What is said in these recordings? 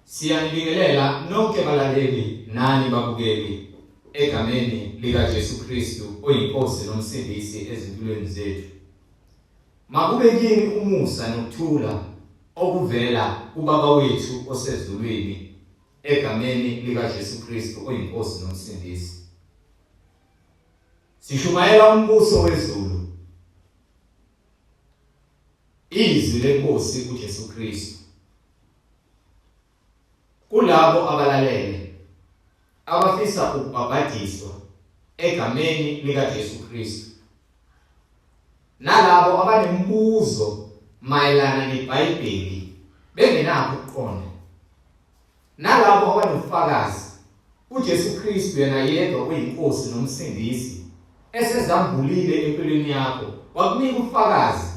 Siyanibingelela nonke balaleli nani babukeli egameni likaJesu Kristu oyiNkosi noMsindisi ezimpilweni zethu. Makube kini umusa nokuthula okuvela kuBaba wethu osezulwini egameni likaJesu Kristu oyiNkosi noMsindisi. Sishumayela umbuso wezulu. Izwi lenkosi uJesu Kristu. Kulabo abalalele abafisa ukubhabhadiswa egameni likaJesu Kristu. Nalabo abanemibuzo mayelana neBhayibheli bengenakho ukuqonda. Nalabo abanobufakazi, uJesu Kristu yena yedwa uyiNkosi noMsindisi, esezambulile empilweni yakho, wakunika ubufakazi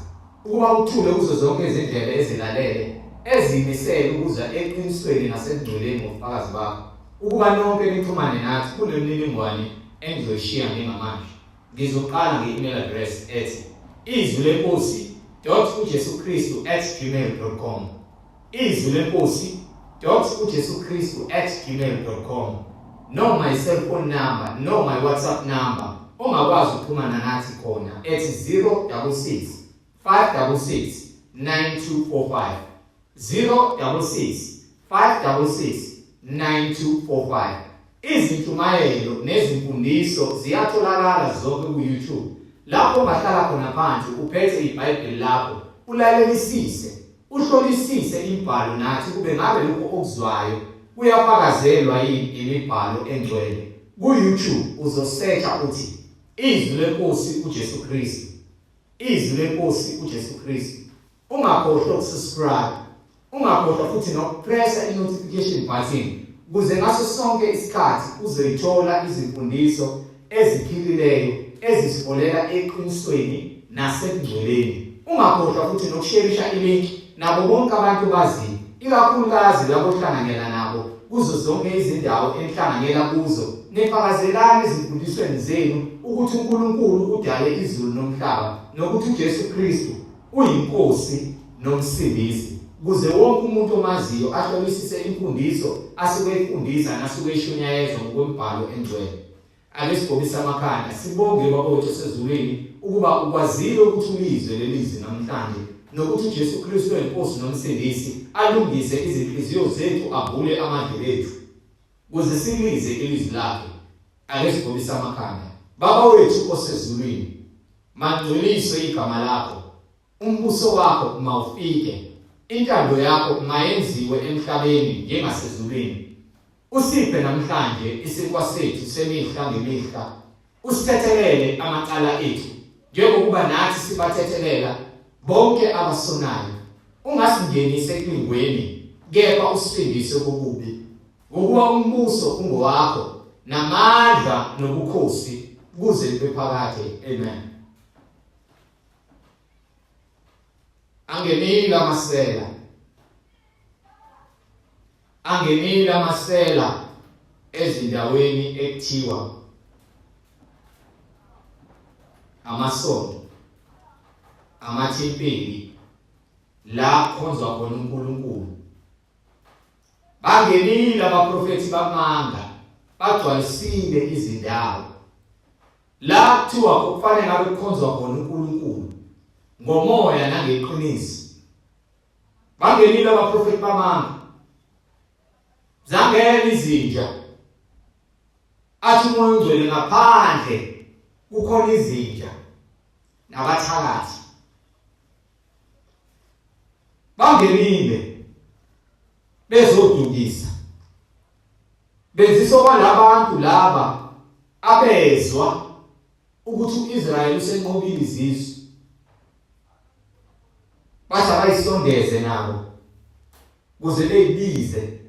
ukuba uthule kuzo zonke izindlebe ezilalele, ezimisele ukuza eqinisweni nasebungcweleni ngobufakazi bakho, ukuba nonke nixhumane nathi kule mininingwane engizoyishiya njengamanje. Ngizoqala nge-email address ethi izwi lenkosi dot ujesu kristu at gmail dot com izwi lenkosi dot ujesu kristu at gmail dot com noma i-cellphone number noma i-whatsapp number ongakwazi ukuxhumana nathi khona ethi 066 566 9245 066 566 9245 Izintshumayelo nezimfundiso ziyatholakala zonke ku-YouTube lapho ungahlala khona phansi uphethe iBhayibheli lakho ulalelisise uhlolisise imibhalo nathi kube ngabe lokhu okuzwayo kuyafakazelwa yini imibhalo engcwele. Ku-YouTube uzosearcha uthi Izwi leNkosi uJesu Kristu. Izwi leNkosi uJesu Kristu. Ungakhohlwa ukusubscribe. Ungakhohlwa futhi nokupressa i-notification button ukuze ngaso sonke isikhathi uzoyithola izimfundiso eziphilileyo ezisiholela eqinisweni nasebungcweleni. Ungakhohlwa futhi nokusherisha ilink nabo bonke abantu obaziyo, ikakhulukazi labo ohlanganyela nabo kuzo zonke izindawo enihlanganyela kuzo, nifakazelane ezimfundisweni zenu ukuthi uNkulunkulu udale izulu nomhlaba nokuthi uJesu Kristu uyiNkosi noMsindisi, ukuze wonke umuntu omaziyo ahlolisise imfundiso asuke eyifundisa nasuke eyishunyayezwa ngokwemibhalo engcwele. Ake sigobise amakhanda sibonge Baba wethu osezulwini ukuba ukwazile ukuthi ulizwe leli zwi namhlanje nokuthi uJesu Kristu oyiNkosi noMsindisi alungise izinhliziyo zethu avule amadlebe ethu ukuze silize ilizwi lakhe. Ake sigobise amakhanda. Baba wethu osezulwini, mangcweliswe igama lakho. Umbuso wakho mawufike. Intando yakho mayenziwe emhlabeni njengasezulwini. Usiphe namhlanje isinkwa sethu semihla ngemihla. Usithethelele amacala ethu, njengokuba nathi sibathethelela bonke abasonayo. Ungasingenisi ekulingweni, kepha usisindise kokubi. Ngokuba umbuso ungowakho, namandla nobukhosi kuze kube phakade. Amen. Angenile amasela. Angenile amasela ezindaweni ekuthiwa amasonto, amathempeli la kukhonzwa khona uNkulunkulu. Bangenile abaprofethi bamanga, bagcwalisile izindawo. La kuthiwa kufanele ngabe kukhonzwa khona uNkulunkulu ngomoya nangeqiniso. Bangenile abaprofethi bamanga. Zangena izinja. Athi umoya ongcwele ngaphandle kukhona izinja nabathakathi. Bangenile bezodukisa. Benzisa okwalabantu laba abezwa ukuthi uIsrayeli usenqobile izizwe. Bathi abayisondeze nabo kuze beyibize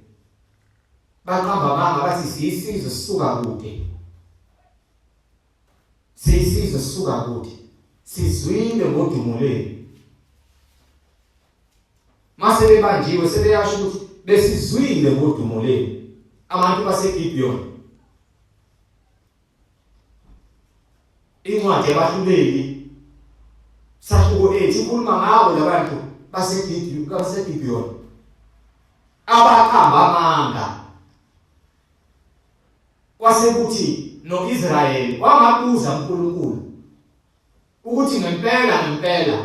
baqamba amanga bathi siyisizwe sisuka kude. Siyisizwe sisuka kude. Sizwile ngodumo lenu. Mase bebanjiwe sebeyasho ukuthi besizwile ngodumo lenu. Abantu baseGibeon. Incwadi yabahluleli sahluko 8 ikhuluma ngabo labantu baseGibeon baseGibeon. Abaqamba amanga. Kwase kuthi noIsrayeli wangabuza uNkulunkulu ukuthi ngempela ngempela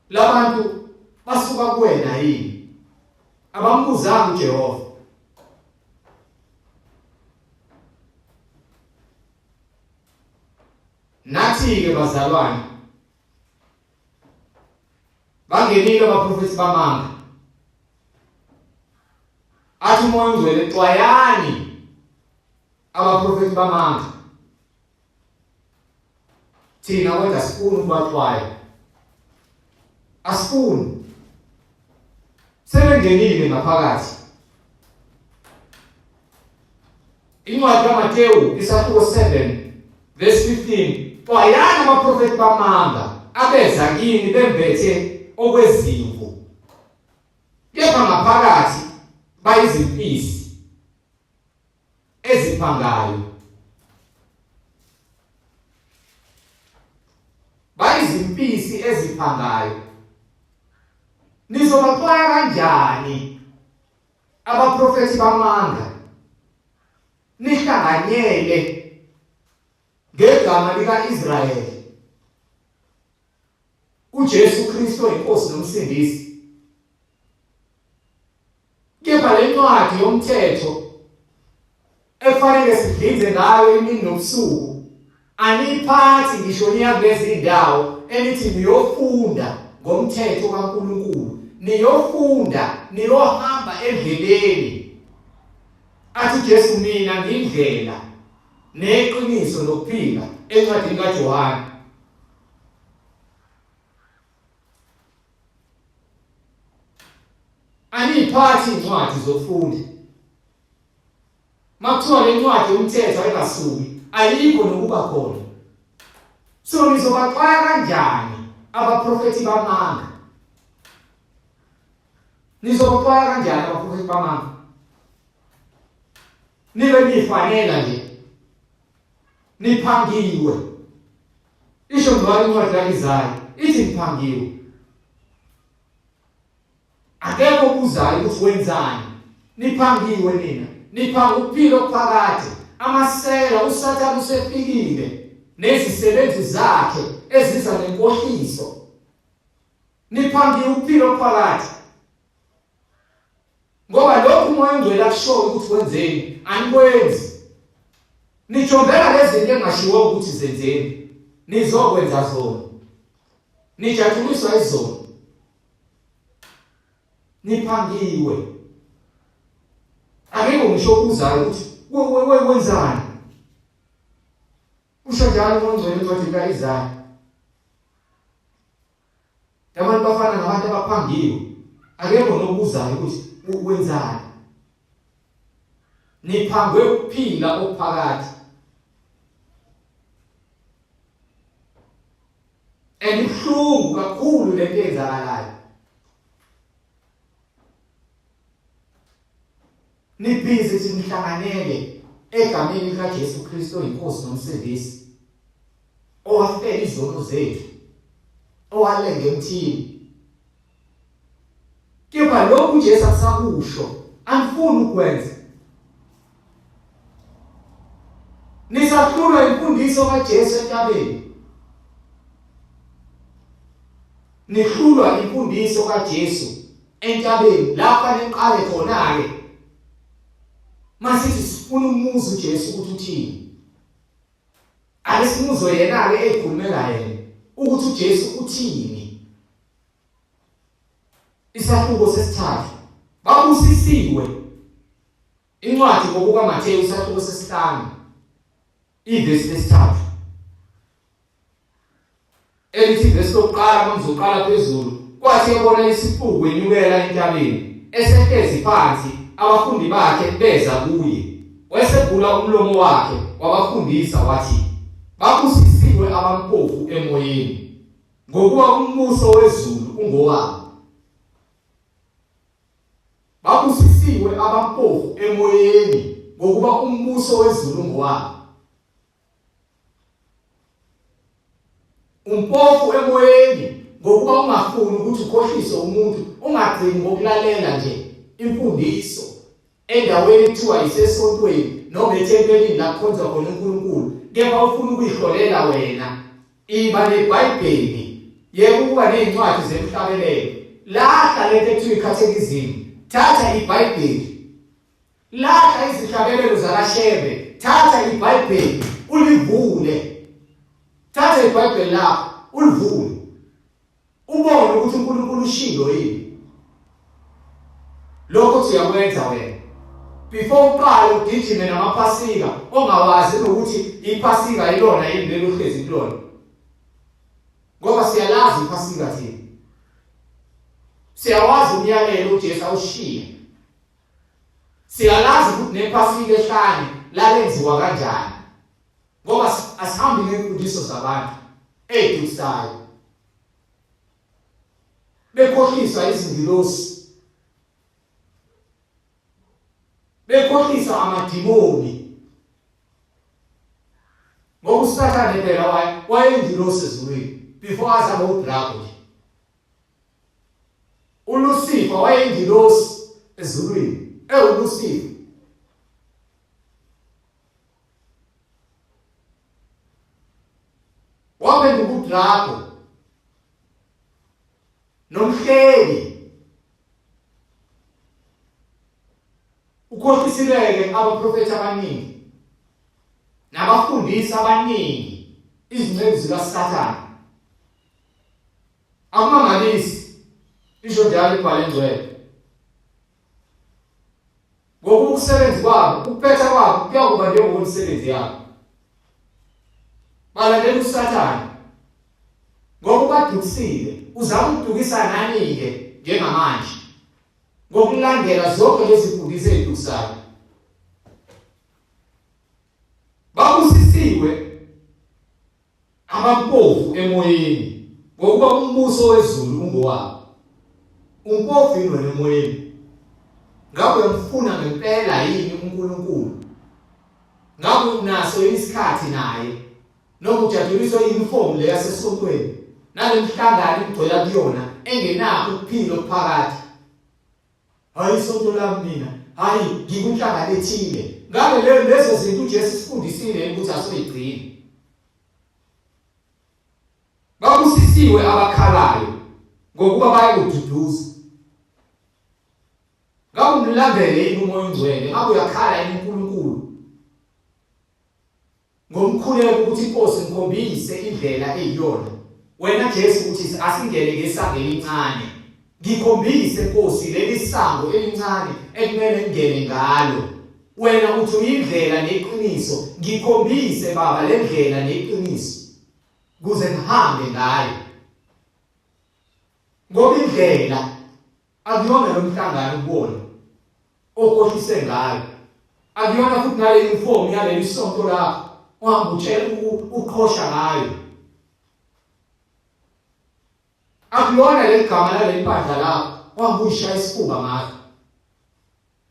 labantu basuka kuwena yini? Abambuzanga uJehova. Nathi-ke bazalwane bangenile abaprofethi bamanga. Athi uMoya oNgcwele xwayani abaprofethi bamanga. Thina kodwa sifuna ukubaxwaya. Asifuni. Sebengenile ngaphakathi. Incwadi kaMatewu isahluko 7 verse 15 xwayani abaprofethi bamanga abeza kini bembethe okwezimvu kepha ngaphakathi bayizimpisi eziphangayo bayizimpisi eziphangayo nizobaxwaya kanjani abaprofethi bamanga nihlanganyele ngegama likaIsrayeli uJesu Kristu inkosi nomsindisi kepha lencwadi yomthetho efanele sidlinze ngayo imini nobusuku aniyiphathi ngisho niya kulezi ndawo enithi niyofunda ngomthetho kaNkulunkulu niyofunda niyohamba endleleni athi Jesu mina ngindlela neqiniso nokuphila encwadini kaJohane aniyiphathi incwadi zokufunda Makuthiwa le ncwadi yomthetho ayingasuki, ayikho nokuba khona. So nizobaxwaya kanjani abaprofethi bamanga? Nizobaxwaya kanjani abaprofethi bamanga? Nibe nifanela nje. Niphangiwe. Isho njalo incwadi kaIsaya, ithi niphangiwe. Akekho obuzayo ukuthi wenzani. Niphangiwe nina. Niphanga ukuphila okuphakade. Amasela uSathane usefikile nezisebenzi zakhe eziza nenkohliso. Niphangiwe ukuphila okuphakade. Ngoba lokhu uMoya oNgcwele akushoyo ukuthi wenzeni, anikwenzi. Nijombela lezi zinto engashiwo ukuthi zenzeni. Nizokwenza zona. Nijatshuliswa izona. Niphangiwe. Akekho ngisho obuzayo ukuthi wenzani. Usho njalo uMoya oNgcwele encwadini kaIsaya. Abantu bafana nabantu abaphangiwe. Akekho nobuzayo ukuthi wenzani. Niphangwe ukuphila okuphakade. And ibuhlungu kakhulu lento eyenzakalayo. Nibhizi ukuthi nihlanganele egameni likaJesu Kristu oyinkosi nomsindisi owafela izono zethu owalenga emthini. Kepha lokhu uJesu akusakusho anifuni ukwenza. Nisahlulwa imfundiso kaJesu entabeni. Nihlulwa imfundiso kaJesu entabeni lapha niqale khona ke. Masithi sifuna umuzi uJesu ukuthi uthini. Ake simuzwe yena ke ekhulumela yena ukuthi uJesu uthini. Isahluko sesithathu. Babusisiwe. Incwadi ngokukaMathewu isahluko sesihlanu ivesi lesithathu. Elithi ivesi lokuqala mangizoqala phezulu kwathi ebona isixuku enyukela entabeni esehlezi phansi abafundi bakhe beza kuye wesebhula umlomo wakhe wabafundisa wathi babusisiwe abampofu emoyeni ngokuba umbuso wezulu ungowabo. Babusisiwe abampofu emoyeni ngokuba umbuso wezulu ungowabo. Umpofu emoyeni Ngokuba ungafuni ukuthi ukhohlise umuntu, ungagcini ngokulalela nje imfundiso endaweni ekuthiwa isesontweni noma ethempelini la kukhonzwa khona uNkulunkulu, kepha ufuna ukuyihlolela wena. Iba neBhayibheli, yeka ukuba nezincwadi zemhlabelelo. Lahla lento ekuthiwa ikhathekizimu, thatha iBhayibheli. Lahla izihlabelelo zakaShembe, thatha iBhayibheli ulivule. Thatha iBhayibheli lakho ulivule. Ubone ukuthi uNkulunkulu ushilo yini. Lokho uthi uyakwenza wena. Before uqale ugijime namaphasika ongawazi nokuthi iphasika ilona yini lelo uhlezi kulona. Ngoba siyalazi iphasika thina. Siyawazi umyalelo uJesu awushiya. Siyalazi ukuthi nephasika ehlane lalenziwa kanjani. Ngoba asihambi ngemfundiso zabantu ezidukisayo. Bekhohliswa izingilosi. Bekhohliswa amadimoni. Ngoba uSathane phela wayeyingilosi ezulwini before aze abe udrago nje. ULucifer wayeyingilosi ezulwini, ewuLucifer. Waphenduka udrago nomhleli. Ukhohlisileke abaprofethi abaningi nabafundisi abaningi izinceku zikaSathane. Akumangalisi isho njalo ibhale engcwele. Ngokuba ukusebenzi kwabo, ukuphetha kwabo kuyakuba njengokwemisebenzi yabo. Balandela uSathane. Ngoba ubadukisile, uzama ukudukisa nani-ke njengamanje. Ngokulandela zonke lezi mfundiso ezidukisayo. Babusisiwe Abampofu emoyeni, ngokuba umbuso wezulu ungowabo. Umpofu yini wena emoyeni? Ngabe uyamfuna ngempela yini uNkulunkulu? Ngabe unaso yini isikhathi naye? Noma ujabuliswa i-uniform le yasesontweni nale mihlangano igcwela kuyona engenakho ukuphila okuphakade? Hayi isonto lami mina, hayi ngikwinhlangano ethile. Ngabe lezo zinto uJesu sifundisile ukuthi asoyigcine. Babusisiwe abakhalayo ngokuba bayakududuza. Ngabe umlambele yini uMoya oNgcwele? Ngabe uyakhala yini uNkulunkulu? Ngomkhuleko ukuthi inkosi ngikhombise indlela eyiyona. Wena Jesu uthi asingene ngesango elincane. Ngikhombise Nkosi leli sango elincane ekumele ngingene ngalo. Wena uthi uyindlela neqiniso. Ngikhombise Baba le ndlela neqiniso kuze ngihambe ngayo. Ngoba indlela akuyona lo mhlangano kubona okhohlise ngayo. Akuyona futhi nale uniform yaleli sonto lakho ohamba utshela uqhosha ngayo. Akulona leli gama laleli bandla lakho ohamba uyishaya isifuba ngalo.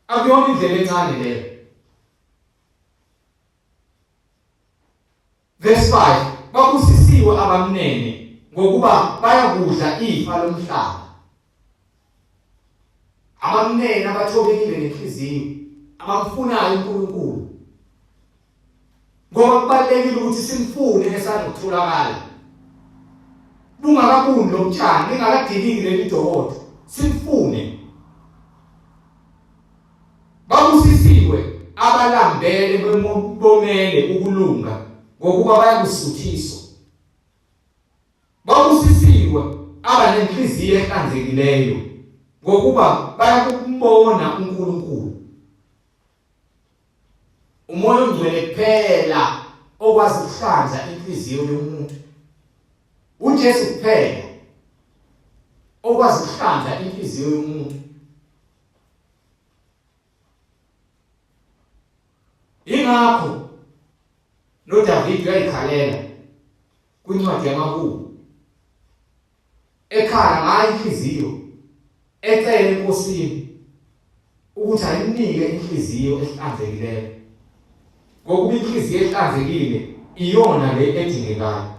Akuyona indlela encane leyo. Verse 5 Babusisiwe abamnene ngokuba bayakudla ifa lomhlaba. Abamnene abathobekile nenhliziyo abamfunayo uNkulunkulu. Ngoba kubalekile ukuthi simfune esanokutholakala. Bungakabuni lobutshani, lingakadiliki leli dokodo. Simfune. Babusisiwe abalambele bomele ukulunga ngokuba bayakusuthiswa. Babusisiwe abanenhliziyo ehlanzekileyo ngokuba bayakumbona uNkulunkulu. Umoya ongcwele kuphela okwazi ukuhlanza inhliziyo yomuntu. uJesu kuphela okwazi ukuhlanza inhliziyo yomuntu. Ingakho noDavid uyayikhalela kwincwadi yamaHubo ekhala ngayo inhliziyo ecela enkosini ukuthi ayimnike inhliziyo ehlanzekileyo ngokuba inhliziyo ehlanzekile iyona le edingekayo.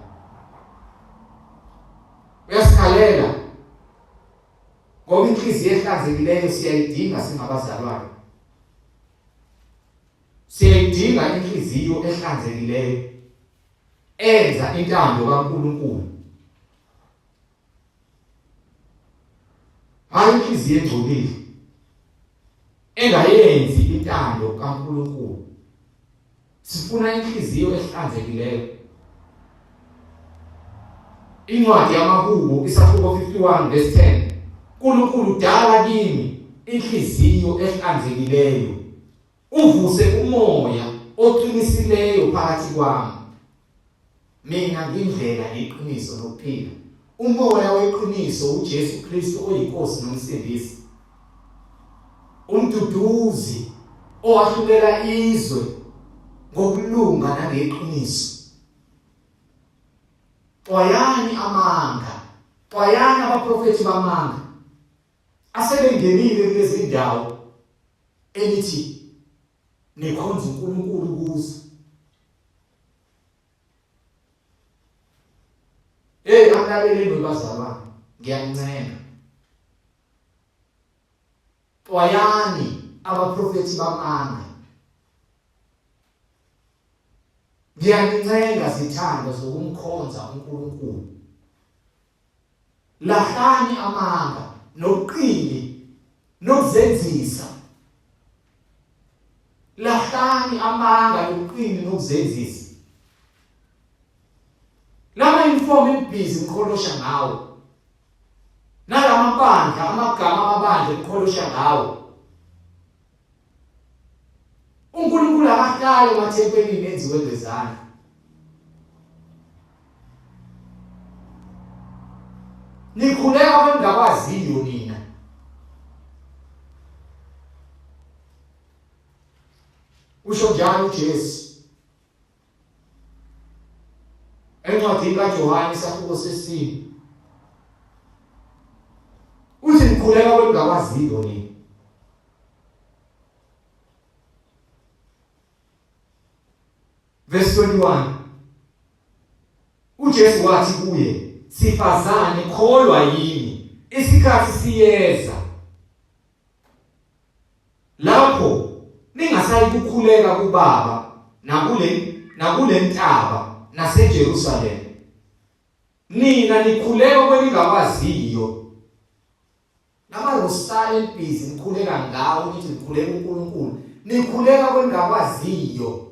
Uyasikhalela ngoba inhliziyo ehlanzekileyo siyayidinga singabazalwane. Siyayidinga inhliziyo ehlanzekileyo enza intando kaNkuluNkulu. Hayi inhliziyo engcolile engayenzi intando kaNkuluNkulu. Sifuna inhliziyo ehlanzekileyo. Incwadi yamaHubo isahluko 51 verse 10. uNkulunkulu dala kimi inhliziyo ehlanzekileyo. Uvuse umoya oqinisileyo phakathi kwami. Mina ngindlela neqiniso nokuphila. Umoya weqiniso uJesu Kristu oyiNkosi noMsindisi. Umduduzi owahlulela izwe ngokulunga nangeqiniso. Xwayani amanga, xwayani abaprofethi bamanga asebengenile kulezi ndawo elithi nikhonza uNkulunkulu kuzo. Hey akulaleleni webazalwane ngiyancenga. Xwayani abaprofethi bamanga. Ngiyanincenga zithando zokumkhonza uNkulunkulu. Lahlani amanga nobuqili nokuzenzisa. Lahlani amanga nobuqili nokuzenzisa. Lama uniform enibhizi ngiqholosha ngawo. Nalamabandla amagama amabandla engiqholosha ngawo. uNkulunkulu akahlali emathempelini enziwe ngezandla. Nikhuleka kwengakwaziyo nina. Usho njalo uJesu. Encwadini kaJohane isahluko sesine. Uthi nikhuleka kwengakwaziyo nina. Verse 21 uJesu wathi kuye, sifazane kholwa yimi, isikhathi siyeza lapho ningasayi kukhuleka kuBaba nakule ntaba naseJerusalema. Nina nikhuleka kweningakwaziyo. Namarosali enibhizi nikhuleka ngawo nithi nikhuleka uNkulunkulu, nikhuleka kweningakwaziyo.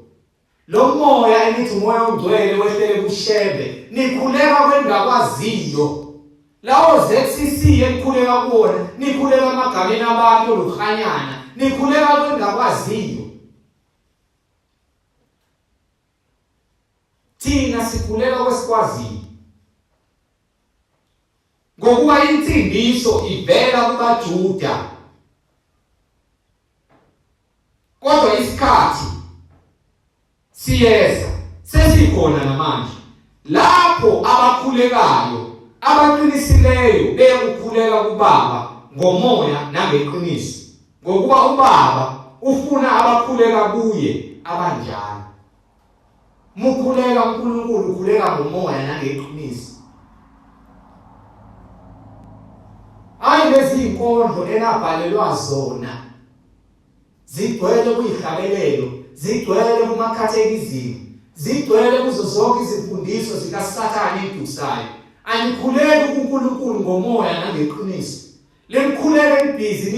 Lo moya enithi umoya ongcwele wehlele kuShembe, nikhuleka kweningakwaziyo. Lawo ZCC enikhuleka kuwona, nikhuleka emagameni abantu oluhanyana, nikhuleka kweningakwaziyo. Thina sikhuleka kwesikwaziyo. Ngokuba insindiso ivela kubaJuda. Kodwa isikhathi siyeza, sesikhona namanje, lapho abakhulekayo abaqinisileyo beyekukhuleka kuBaba ngomoya nangeqiniso, ngokuba uBaba ufuna abakhuleka kuye abanjalo. Mukhuleka uNkulunkulu ukhuleka ngomoya nangeqiniso. Hayi lezi inkondlo enabhalelwa zona zigcwele kuyihlabelelo, zigcwele kumakhathekizimu, zigcwele kuzo zonke izimfundiso zikaSathane edusayo. Anikhuleki kuNkulunkulu ngomoya nangeqiniso. Lemkhuleko enibhizi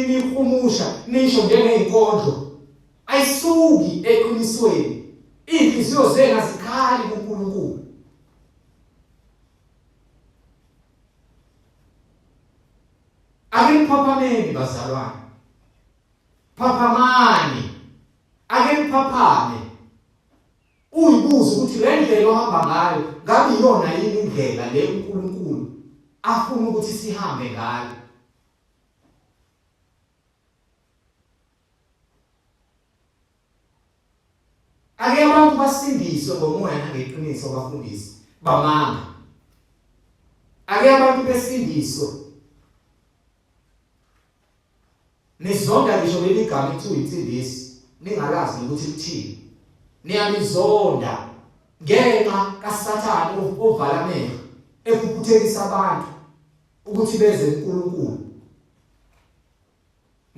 nihumusha nisho njengezinkondlo ayisuki eqinisweni. Izinhliziyo zenu azikhali kuNkulunkulu. Ake niphaphameni bazalwane. Phaphamani. Ake niphaphame. Uyibuze ukuthi le ndlela ohamba ngayo ngabe iyona yini indlela le uNkulunkulu afuna ukuthi sihambe ngayo. Ake abantu basindiswe ngomoya nangeqiniso bafundisi bamanga. Ake abantu besindiswe. Nizonda ngisho leli gama ekuthiwa insindiso ningalazi nokuthi lithini. Niyalizonda ngenxa kaSathane ovala amehlo. ephuphuthekisa abantu ukuthi beze kuNkulunkulu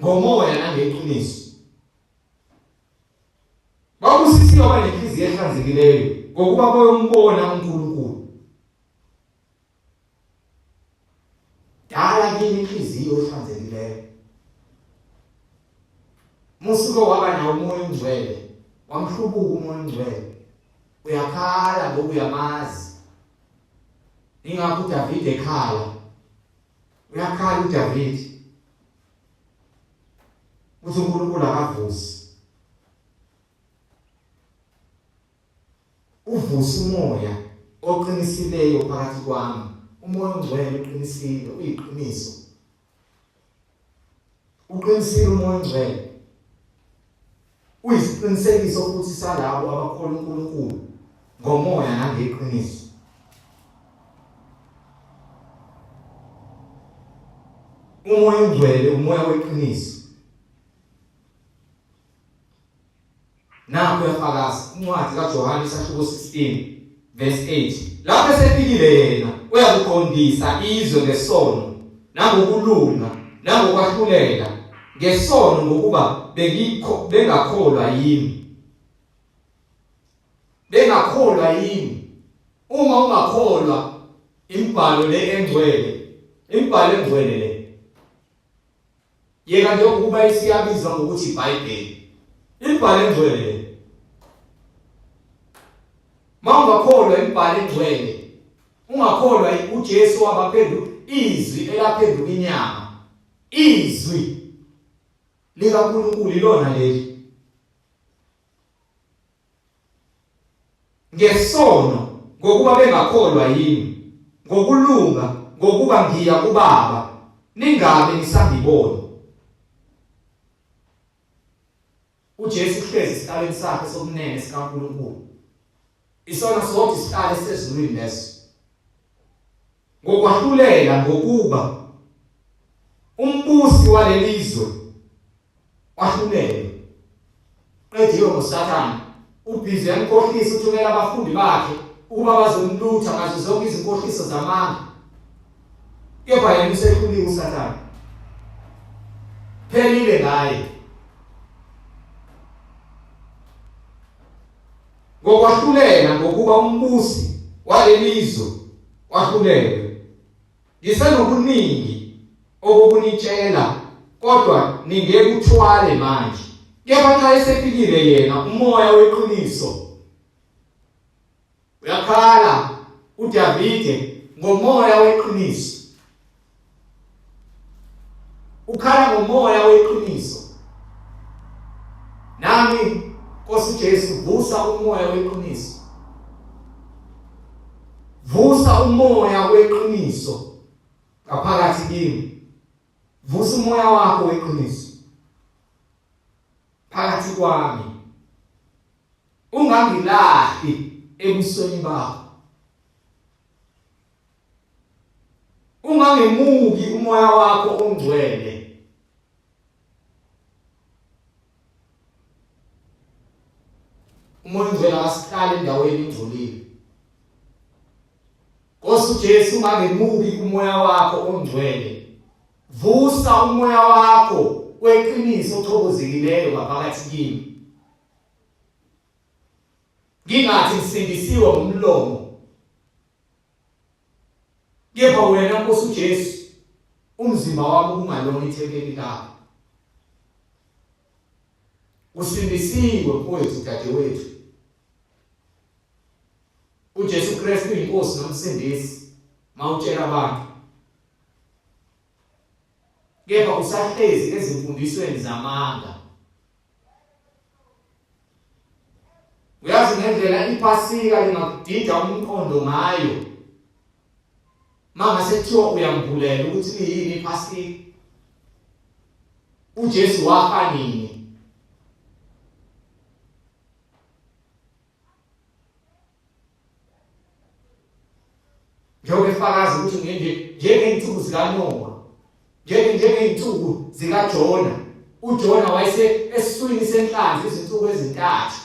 ngomoya nangeqiniso. Babusisiwe abanenhliziyo ehlanzekileyo ngokuba bayombona uNkulunkulu. Dala kimi inhliziyo ehlanzekileyo. Musuke waba nawo umoya ongcwele, wamhlubuka umoya ongcwele. Uyakhala ngoba uyamazi. Ingakho uDavide ekhala. Uyakhala uDavide. Uthi uNkulunkulu akavusi. Uvusa umoya oqinisileyo phakathi kwami. Umoya ongcwele uqinisile, uyiqiniso. Uqinisile umoya ongcwele. Uyisiqinisekiso futhi salabo abakholwa uNkulunkulu ngomoya nangeqiniso. Umoya ongcwele umoya weqiniso. Nakho uyafakaza incwadi kaJohane isahluko 16 verse 8. Lapho esefikile yena uyakuqondisa izwe ngesono nangokulunga nangokwahlulela ngesono ngokuba bengikho bengakholwa yimi. Bengakholwa yimi. Uma ungakholwa imibhalo le engcwele, imibhalo engcwele le Yeka nje ukuba isiyabizwa ngokuthi iBhayibheli. Imibhalo engcwele le. Mawungakholwa imibhalo engcwele, ungakholwa uJesu wabaphenduka izwi elaphenduka inyama. Izwi likaNkulunkulu ilona leli. Ngesono ngokuba bengakholwa yimi, ngokulunga ngokuba ngiya kuBaba, ningabe nisangibona. UJesu uhlezi esihlalweni sakhe sokunene sikaNkulunkulu. Isona sodwa isihlalo esezulwini leso. Ngokwahlulela ngokuba umbusi walelizwe wahlulelwe. Qediwe ngoSathane, ubhizi uyamkhohlisa uthumela abafundi bakhe ukuba bazomlutha ngazo zonke izinkohliso zamanga. Kepha yena usehluliwe uSathane. Phelile ngaye. Ngokwahlulela ngokuba umbusi walelizwe wahlulelwe. Ngisenokuningi okokunitshela kodwa ningekuthwale manje. Kepha nxa esefikile yena umoya weqiniso uyakhala uDavide ngomoya weqiniso. Ukhala ngomoya weqiniso. Nami Nkosi Jesu vusa umoya weqiniso. Vusa umoya weqiniso ngaphakathi kimi. Vusa umoya wakho weqiniso phakathi kwami. Ungangilahli ebusweni bakho. Ungangemuki umoya wakho ongcwele. Umoya ongcwele akasihlali endaweni engcolile. Nkosi uJesu ungangemuki umoya wakho ongcwele. Vusa umoya wakho weqiniso ochobozekileyo ngaphakathi kimi. Ngingathi ngisindisiwe ngomlomo Kepha wena Nkosi uJesu umzimba wami kungalona ithempeli lakho. Usindisiwe mfowethu dadewethu. uJesu Kristu uyinkosi nomsindisi mawutshela abantu. Kepha usahlezi ezimfundisweni zamanga. Uyazi ngendlela iPhasika lingakudida umqondo ngayo. Mangase kuthiwa uyambulela ukuthi liyini iPhasika. uJesu wafa nini? Njengoba efakaza ukuthi ngenje njengey'nsuku zikaNowa, njenge njengey'nsuku zikaJona. UJona wayese esiswini senhlanzi izinsuku ezintathu.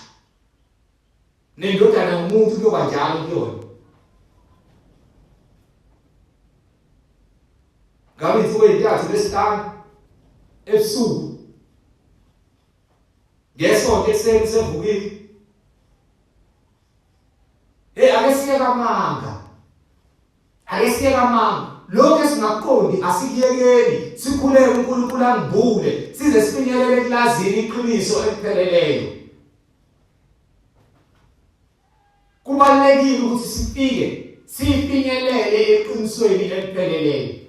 Nendodana yomuntu kuyoba njalo kuyona. Ngabe insuku ezintathu lesihlanu ebusuku ngesonto ekuseni usevukile. Hey, ake siyeke amanga, ake siyeke amanga. Lokho esingakuqondi asikuyekeni, sikhuleke uNkulunkulu angibule size sifinyelele ekulazini iqiniso elipheleleyo. Kubalulekile ukuthi sifike sifinyelele eqinisweni elipheleleyo.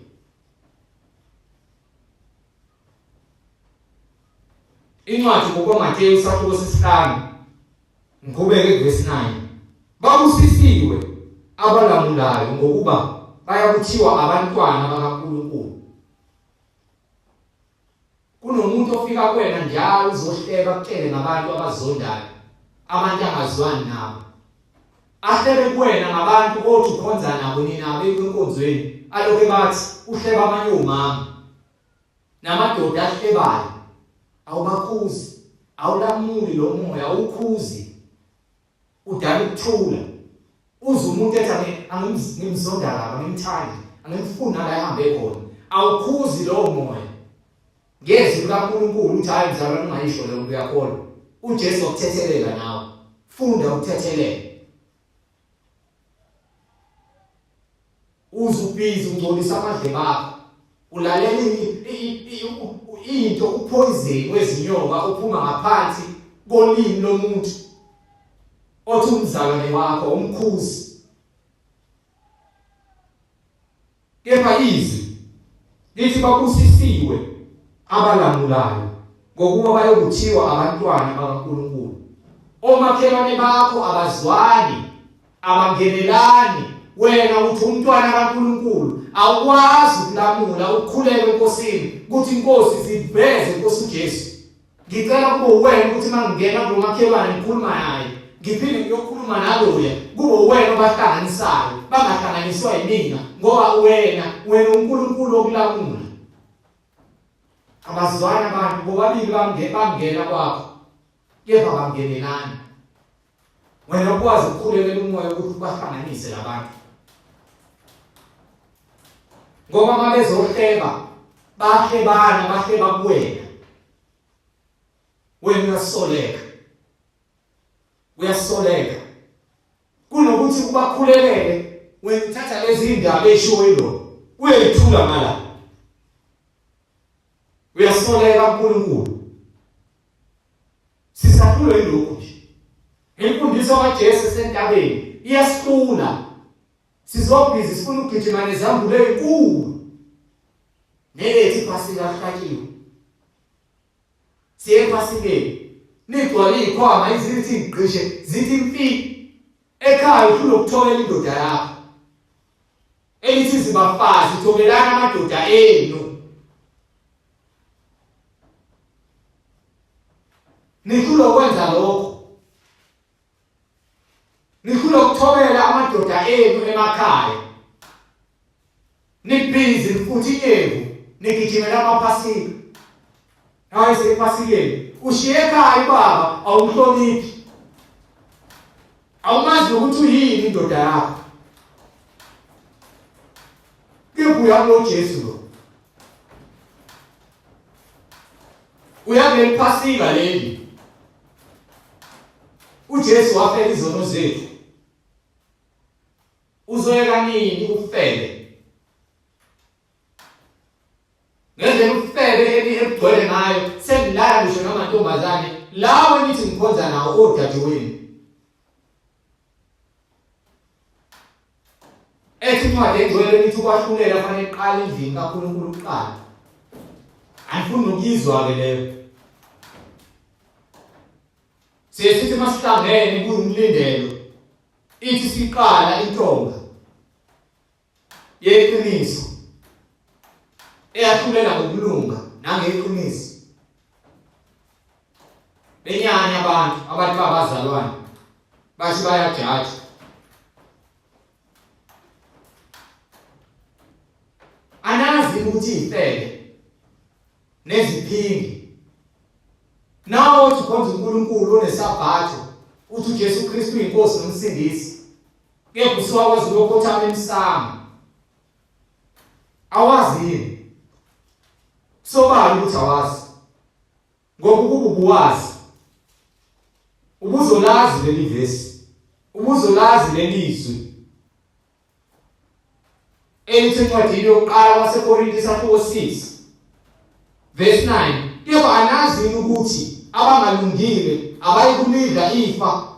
Incwadi ngokwamateyu isahluko sesihlanu, ngiqhubeke kuvesi 9. Babusisiwe abalamulayo ngokuba bayakuthiwa abantwana bakaNkulunkulu. Kunomuntu ofika kuwena njalo uzohleba kutshele ngabantu abazondayo, abantu angazwani nabo. Ahlebe kuwena ngabantu othi ukhonza nabo nina bekwinkonzweni, alokhe bathi uhleba abanye omama. Namadoda ahlebayo awubakhuzi, awulamuli lo moya, awukhuzi. Udala ukuthula. Uze umuntu ethi angimzonda kabi, angimthandi, angimfuni nala ehambe khona. Awukhuzi lowo moya. Ngezwi likaNkulunkulu uthi hayi mzalwane ungayisho leyo nto, uyakholwa. UJesu wakuthethelela nawe. Funda ukuthethelela. Uze ubhizi ungcolisa amadlebe akho. Ulalela into upoison wezinyoka uphuma ngaphansi kolimi lomuntu othi umzalwane wakho umkhuzi. Kepha izwi lithi babusisiwe abalamulayo ngokuba bayokuthiwa abantwana bakaNkulunkulu. Omakhelwane bakho abazwani, abangenelani. Wena uthi umntwana kaNkulunkulu, awukwazi ukulamula ukhuleke eNkosini ukuthi iNkosi ziveze Nkosi uJesu. Ngicela kube uwena ukuthi uma ngingena kulo makhelwane ngikhuluma naye, ngiphinde ngiyokhuluma naloya, kube uwena obahlanganisayo, bangahlanganiswa yimina, ngoba wena wena uNkulunkulu wokulamula. Abazwani abantu bobabili, bangena kwakho kepha bangenelani. Wena ukwazi ukukhulekela umoya ukuthi ubahlanganise labantu, ngoba uma bezohleba bahlebana, bahleba kuwena, wena uyasoleka, uyasoleka. Kunokuthi ubakhulelele wena uthatha lezi ndaba eshiwo yilo uyayithula ngala, uyasoleka uNkulunkulu. Sisahlulwe yilokhu nje. Imfundiso kaJesu esentabeni iyasihlula. Sizobhizi sifuna ukugijima nezambulo ezinkulu. Nelethu iPhasika lihlatshiwe. Siye ePhasikeni. Nigcwale izikhwama izithi gqishe zithi mfi. Ekhaya ufuna ukutholela indoda yakho. Elithi zibafazi thobelana amadoda enu. Nihlulwa ukwenza lokho. Nihlulwa ukuthobela amadoda enu emakhaya. Nibhizi futhi inyevu nigijimela amaphasika. Hayi sephasikeni. Ushiye ekhaya ubaba awumhloniphi. Awumazi ukuthi uyini indoda yakho. Kepha uyakulo Jesu lo. Uyangeli phasika leli. UJesu wafela izono zethu. Uzoyeka nini ukufele? Ngendlela ubufebe eni ebugcwele ngayo sengilala ngisho namantombazane lawo enithi ngikhonza nawo odadewenu. Ethi incwadi engcwele nithi ukwahlulela fanele kuqala endlini kaNkulunkulu kuqala. Angifuni nokuyizwa-ke leyo. Siye sithi masihlangene kuyumlindelo ithi siqala intonga yeqiniso eyahlulela ngokulunga nangeqiniso. Benyanya abantu abantu babazalwane bathi bayajaja. Anazi ukuthi ifele neziphingi nawe othi ukhonza uNkulunkulu onesabatho uthi uJesu Kristu uyinkosi nomsindisi kepha usuwakwazi ukuyokhothama emsamo. Awazi yini? Sobala ukuthi awazi. Ngoba ukuba ubuwazi ubuzolazi leli vesi, ubuzolazi leli zwi elithi encwadini yokuqala kwaseKorinte isahluko 6 verse 9, kepha anazi yini ukuthi abangalungile abayikulidla ifa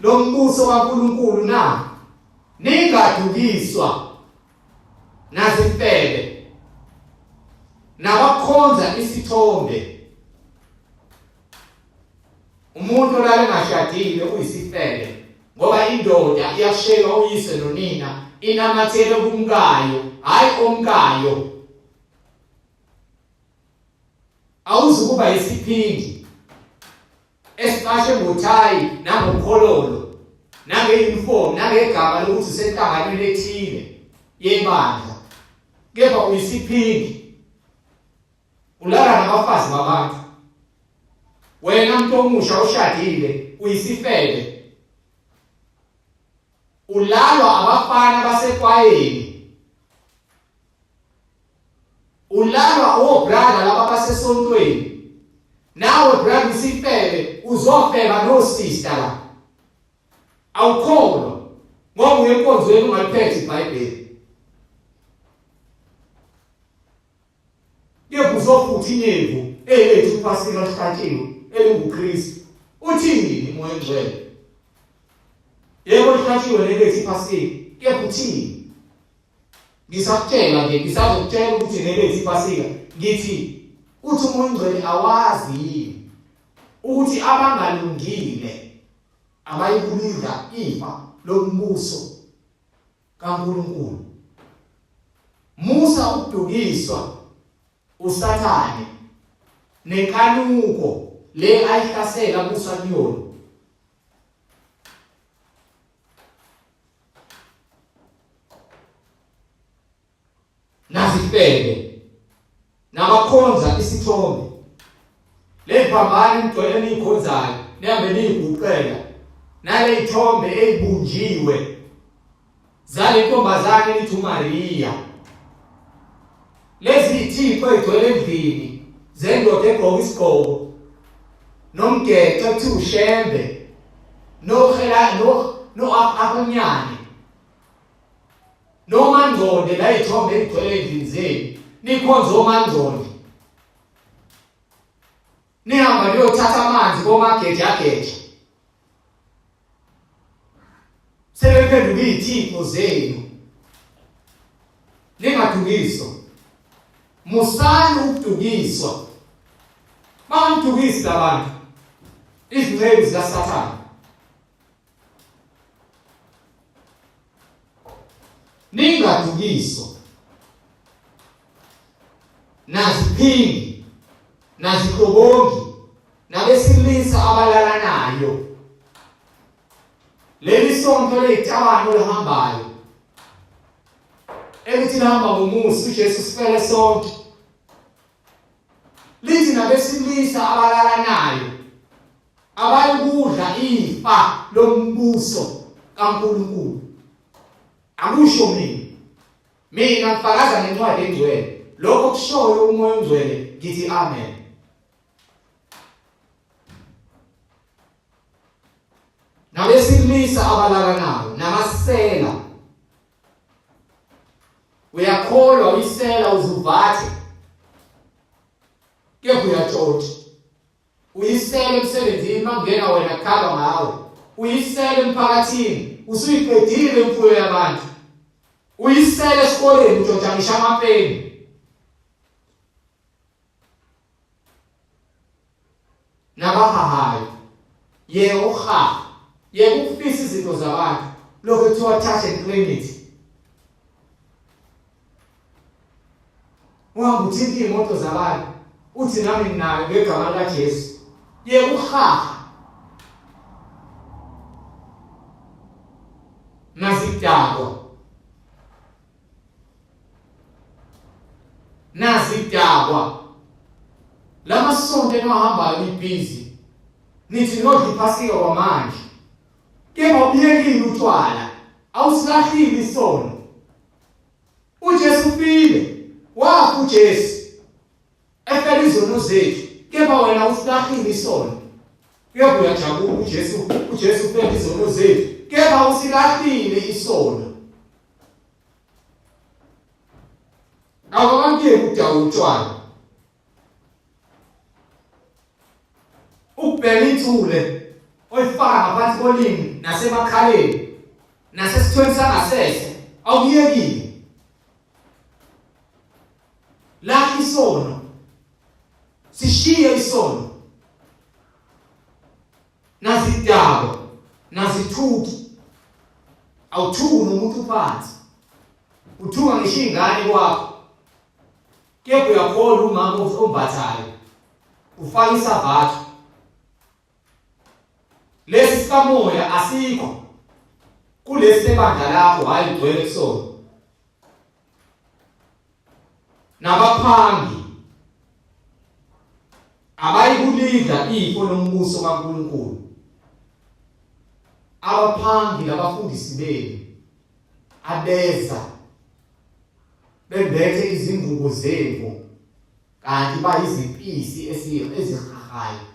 lombuso kaNkulunkulu na? Ningadukiswa nazifebe nabakhonza isithombe. Umuntu olala engashadile uyisifebe, ngoba indoda iyashela uyise nonina, inamathele kumkayo, hayi omkayo. Awuzukuba yisiphingi esicashe ngothayi nangokhololo nange-uniform nangegama lokuthi usenhlanganweni ethile yebandla, kepha uyisiphingi, ulala nabafazi babantu. Wena mntu omusha oshadile uyisifebe, ulalwa abafana basekwayeni, ulalwa obrother laba basesontweni. Nawe brother isifebe, uzofeba no sister la. Awukholwa ngoba uye enkonzweni ungaliphethe iBhayibheli. Kepha uzofutha inyevu elethu iPhasika lihlatshiwe elinguKristu. Uthini uMoya oNgcwele? Yebo lihlatshiwe lelethu iPhasika, kepha uthini? Ngisakutshela nje, ngisazokutshela ukuthi nelethi iPhasika, ngithi uthi uMoya oNgcwele awazi yini ukuthi abangalungile abayikulidla ifa lombuso kaNkulunkulu. Musa ukudukiswa uSathane nenkanuko le ayihlasela kusa kuyona. Nazifebe nabakhonza isithombe, leziphambano nigcwele niyikhonzayo, nihambe niyiguqela naleyithombe eyibunjiwe zale ntombazane elithi uMariya, lezi ithixo egcwele endlini zendoda egqoka isigqoko nomgexo ekuthiwa uShembe nohela no no-Ahonyane nomangconde, la iy'thombe ey'gcwele ey'ndlini zenu, nikhonze omangconde, nihamba niyothatha amanzi komagejageja, sebephenduka iy'thixo zenu. Ningadukiswa, musani ukudukiswa. Bangamdukisi labantu, izinceku zikaSathane. Ningadukiswa naziphingi naziqobongi nabesilisa abalalanayo. Leli sonto leyitabane olihambayo elithi lihamba ngomusa uJesu sifele sonke, lithi nabesilisa abalalanayo abayikudla ifa lombuso kaNkulunkulu. Akusho mina, mina ngifakaza ngencwadi engcwele, lokho kushoyo uMoya oNgcwele, ngithi amen. Nabesilisa abalalanayo namasela, uyakholwa uyisela uzuvathe, kepha uyatshontsha. Uyisele emsebenzini, makungena wena kukhalwa ngawe. Uyisele emphakathini, usuyiqedile imfuyo yabantu. Uyisele esikoleni, utshontsha ngisho amapeni. Nabahahayo, yeka ukuhaha, yeka ukufisa izinto zabantu, lokho kuthiwa touch and claim it. Uhamba uthinta iy'moto zabantu, uthi nami nginayo ngegama likaJesu. Yeka ukuhaha. Nazidakwa. Nazidakwa. Lamasonto eniwahambayo nibhizi, nithi nodla iPhasika kwamanje, kepha ubuyekile utshwala, awusilahlile isono. uJesu ufile, wafa uJesu. izono zethu, kepha wena usilahlile isono. Kepha uyajabula uJesu, uJesu ufela izono zethu, kepha usilahlile isono. Awakakuyeki ukudakwa utshwala. Ukubhema insule oyifaka ngaphansi kolimi nasemakhaleni nasesithweni sangasese awukuyekile. Lahla isono. Sishiye isono. Nazidakwa, nazithuki. Awuthuki nomuntu phansi. Uthuka ngisho ingane kwakho. Kepha uyakholwa umama ombathayo. Ufaka isabatha. Lesi sikamoya asikho. Kulesi sebandla lakho hayi ugcwele kusona. Nabaphangi abayikulidla ifo lombuso kaNkulunkulu. Abaphangi labafundisi benu abeza bembethe izingubo zemvu kanti bayizimpisi ezihahayo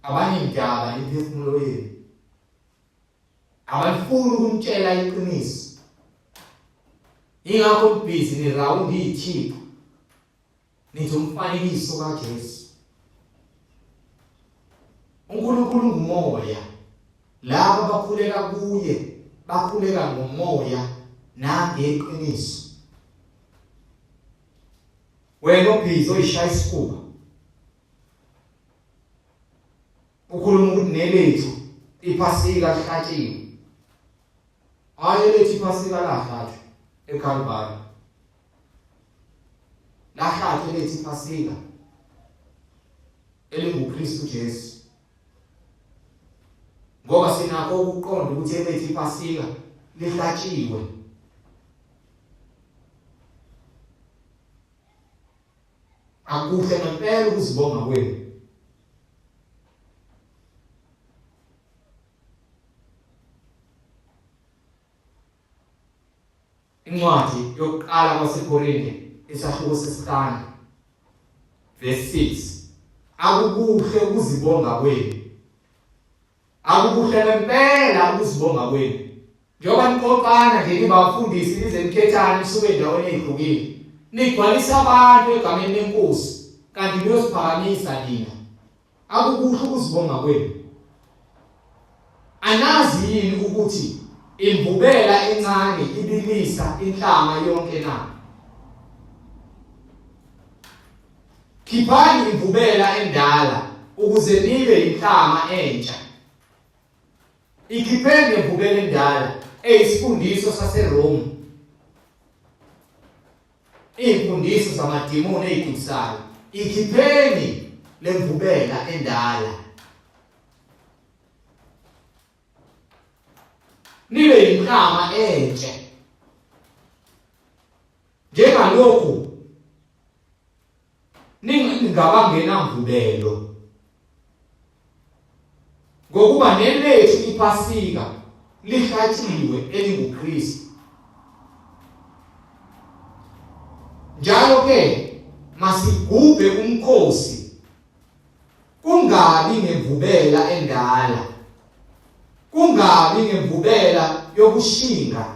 abanendaba nemiphefumulo yenu abalifuni ukumtshela iqiniso ingakho nibhizi nirawundi iy'thixo nithi umfanekiso kaJesu uNkulunkulu ngumoya laba bakhuleka kuye bakhuleka ngomoya nangeqiniso wena obhizi oyishaya isifuba ukhuluma ukuthi nelethu iphasika lihlatshiwe hayi elethu iphasika lahlatshwa eKalvari lahlatshwa elethu iphasika elinguKristu Jesu ngoba sinakho ukuqonda ukuthi elethu iphasika lihlatshiwe akuhle ngempela ukuzibonga kwenu Incwadi yokuqala kwaseKorinte isahluko sesihlanu verse 6 akukuhle ukuzibonga kwenu akukuhle ngempela ukuzibonga kwenu njengoba niqoqana nje nibafundisi nize nikhethane nisuke endaweni ezihlukile nigcwalisa abantu egameni lenkosi kanti niyosiphakamisa nina Akukuhle ukuzibonga kwenu. Anazi yini ukuthi imvubela encane ibilisa inhlama yonke na? Khiphani imvubela endala ukuze nibe inhlama entsha. Ikhipheni lemvubela endala eyisifundiso saseRome. Iy'mfundiso zamadimoni ey'dukisayo. Ikhipheni lemvubela endala. Nibe yinhlama entsha. Njengalokhu ningabangenamvubelo ngokuba nelethu iphasika lihlatshiwe elinguKristu njalo ke masigubhe umkhosi kungabi ngemvubela endala kungabi ngemvubela yokushinga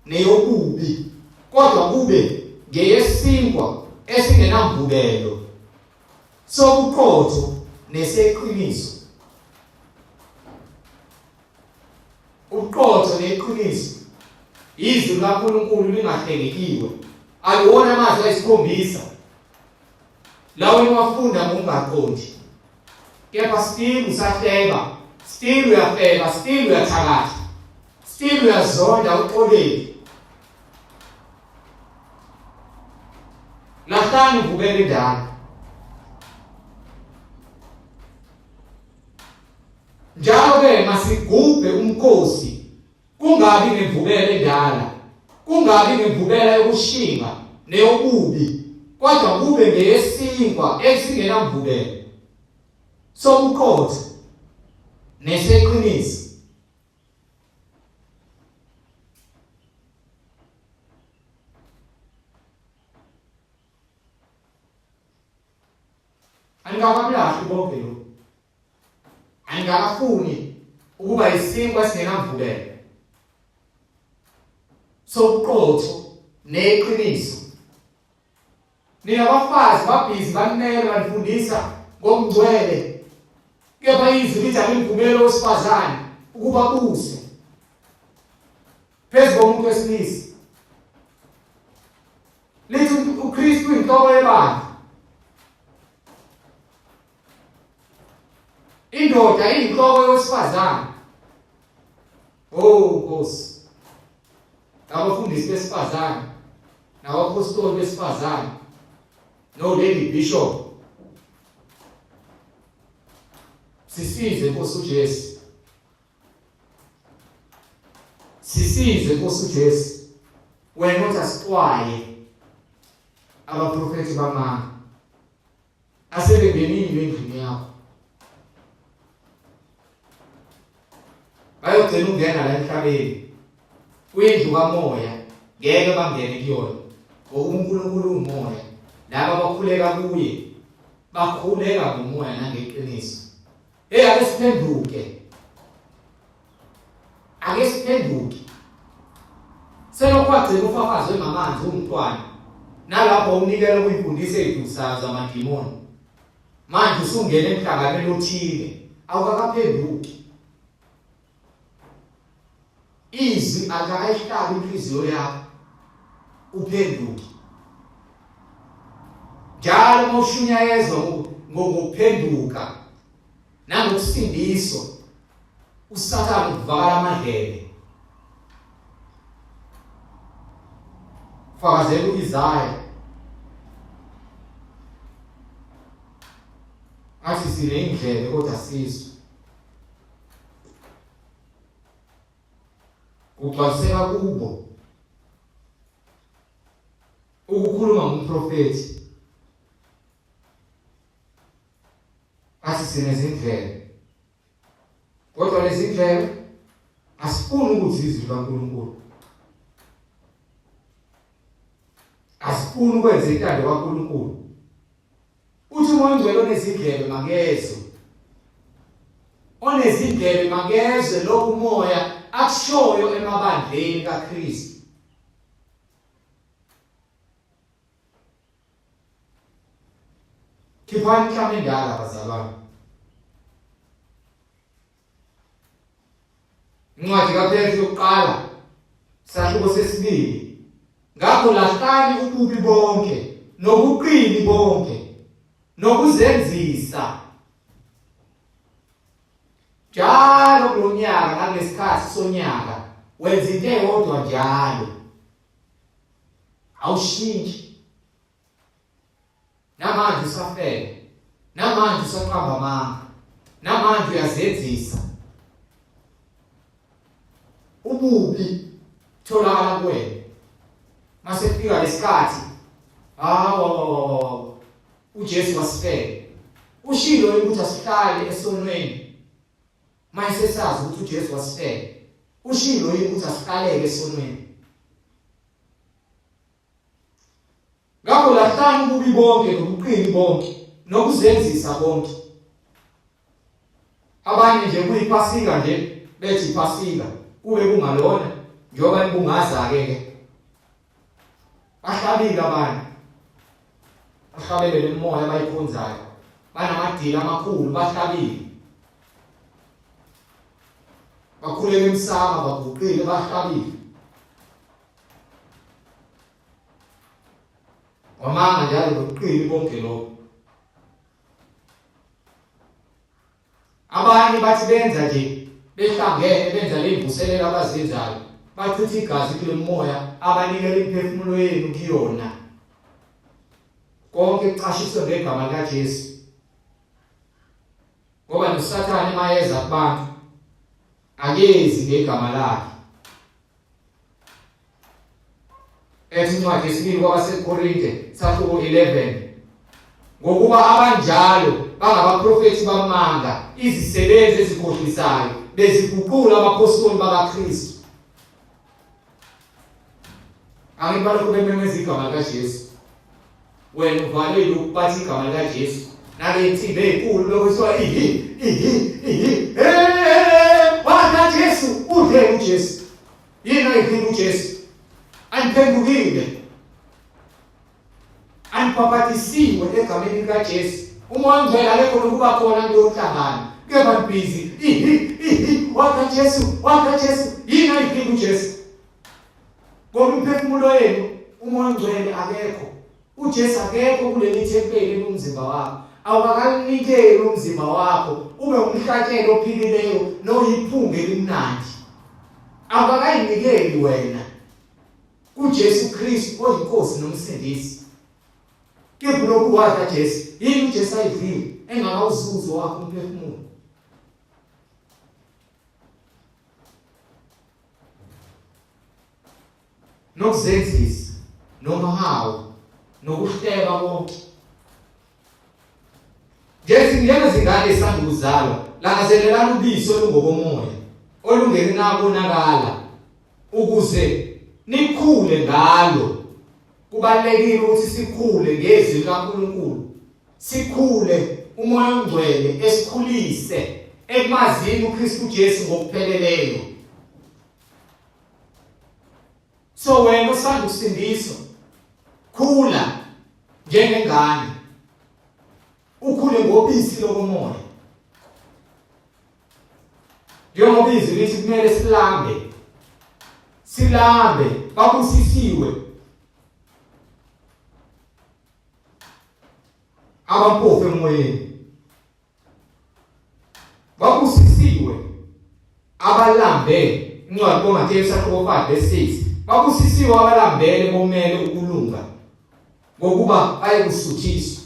neyobubi kodwa kube ngeyesinkwa esingenamvubelo sobuqotho neseqiniso ubuqotho neqiniso izwi likaNkulunkulu lingahlengekiwe aliwona amazwi ayisikhombisa lawo niwafunda ngokungaqondi kepha still usahleba still uyafeba still uyathakatha still uyazonda uxoleli lahlani uvukela indala njalo ke masigubhe umkhosi Kungabi nemvubelo endala, kungabi nemvubela yokushinga neyobubi, kodwa kube ngeyesinkwa esingenamvubelo sobuqotho neseqiniso. Anikakakulahli bonke lokhu. Anikakafuni ukuba isinkwa esingenamvubelo sobuqotho neqiniso. Nina bafazi babhizi banele banifundisa ngokungcwele, kepha izwi lithi alimvumeli owesifazane ukuba buse phezu komuntu wesilisa. Lithi uKristu uyinhloko yebandla. Indoda iyinhloko yowesifazane. Oh Nkosi. Abafundisi besifazane nabapostoli besifazane no lady bishop. Sisize Nkosi uJesu. Sisize Nkosi uJesu. Wena othi asixwaye abaprofethi bamanga asebengenile endlini yakho. Bayogcina ukungena la emhlabeni kwindlu kamoya, ngeke bangene kuyona ngokuba uNkulunkulu umoya. Laba abakhuleka kuye bakhuleka ngomoya nangeqiniso. Hey, ake siphenduke, ake siphenduke. Selokhu wagcina ufafazwe ngamanzi umntwana, nalapho unikela kuyifundisa ezidusayo zamadimoni, manje usungena emhlanganweni othile, awukakaphenduki. Izwi akakayihlabi inhliziyo yakho uphenduke. Njalo uma ushunyayezwa ngokuphenduka nangokusindiswa, uSathane ukuvakala amadlebe. Fakazela uIsaya athi sineyindlebe kodwa sizwe. Kugcwaliseka kubo ukukhuluma ngumprofethi athi sinezindlebe kodwa lezi ndlebe asifuni ukuthi izwi likaNkulunkulu, asifuni ukwenza intando kaNkulunkulu. Uthi uMoya oNgcwele onezindlebe makezwe, onezindlebe makezwe lokhu uMoya akushoyo emabandleni kaKristu. Khiphani inhlama endala bazalwane. Incwadi kaPetru yokuqala sahluko sesibili. Ngakho lahlani ububi bonke nobuqili bonke nokuzenzisa. Njalo kulonyaka nangesikhathi sonyaka wenza into eyodwa njalo. Awushintshi. Namanje usafela, namanje usaqamba amanga, namanje uyazenzisa. Ububi tholakala kuwena. Mase kufika lesikhathi, hawu, uJesu wasifela. Ushilo ukuthi asihlale esonweni. Manje sesazi ukuthi uJesu wasifela. Ushilo ukuthi asihlaleke esonweni. Ngakho lahlani ububi bonke nobuqili bonke nokuzenzisa konke. Abanye nje kuyiPhasika nje bethi iPhasika kube kungalona njengoba nibungaza ke ke. Bahlabile abanye. Bahlabelele imimoya abayikhonzayo. Banamadili amakhulu bahlabile. Bakhuleka emsamo baguqile bahlabile. Wamanga njalo nobuqili bonke lokho. Abanye bathi benza nje behlangene benza le mvuselelo abazenzayo, bachitha igazi kule moya abanikela imiphefumulo yenu kuyona. Konke kucashiswe ngegama likaJesu. Ngoba noSathane mayeza kubantu akezi ngegama lakhe. Ethi incwadi yesibili kwabaseKorinte sahluko 11, ngokuba abanjalo bangabaprofethi bamanga, izisebenzi ezikhohlisayo, beziguqula abaphostoli bakaKristu. Angithi balokhu bememeza igama likaJesu, wena uvale lokhu bathi igama likaJesu. Nale insimbi ezinkulu lokuthiwa ihi ihi ihi. Hey, wadla Jesu, udle uJesu. Yini ayidlile uJesu? Aniphendukile. Anibhabhatisiwe egameni likaJesu. Umoya ongcwele akekho nokuba khona kuleyo nhlangano. Kepha nibhizi ihi ihi wadla Jesu, wadla Jesu. Yini ayidlile uJesu? Ngoba umphefumulo wenu umoya ongcwele akekho. UJesu akekho kuleli thempeli umzimba wakho. Awukakanikeli umzimba wakho ube umhlatshelo ophilileyo noyiphunga elimnandi. Awukakayinikeli wena kuJesu Kristu oyiNkosi nomsindisi. Kepha lokhu wadla Jesu, yini uJesu ayidlile engakawuzuzi wakho umphefumulo? Nokuzenzisa nomhawu nokuhleba konke. Njengezingane esanda ukuzalwa, langazelelani ubisi olungokomoya olungenakonakala ukuze nikhule ngalo. Kubalulekile ukuthi sikhule ngezwi likaNkulunkulu, sikhule umoya ongcwele esikhulise ekumazini uKristu Jesu ngokupheleleyo. So wena osanda ukusindiswa, khula njengengane, ukhule ngobisi lokomoya. Njengoba izwi lithi kumele silambe, silambe, babusisiwe abampofu emoyeni, babusisiwe abalambe. Incwadi koMateyu isahluko 5 verse 6, babusisiwe abalambele bomele ukulunga, ngokuba bayekusuthiswa.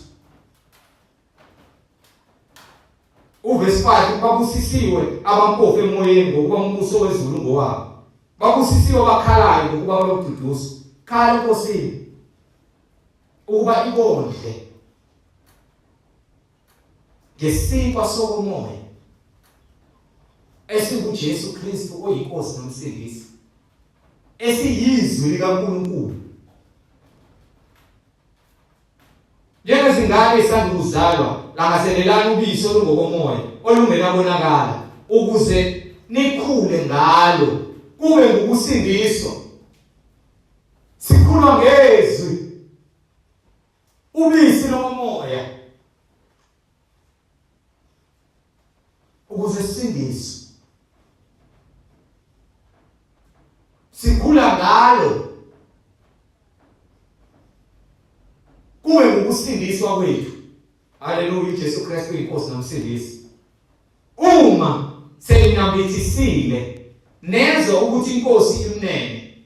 Uvesi 5, babusisiwe abampofu emoyeni, ngokuba umbuso wezulu ngowabo. Babusisiwe abakhalayo, ngokuba bayoduduzwa. Khala eNkosini ukuba ikondle ngesinkwa sokomoya esinguJesu Kristu oyiNkosi noMsindisi, esiyizwi likaNkulunkulu. Njengezingane ezisanda ukuzalwa, langazelelani ubisi olungokomoya olungenabonakala, ukuze nikhule ngalo kube ngukusindiswa. Sikhula ngezwi, ubisi lomoya, ukuze sisindiswe. Sikhula ngalo kube ngukusindiswa kwethu. Haleluya, uJesu Kristu uyiNkosi nomsindisi. Uma seninambithisile nezwa ukuthi iNkosi imnene.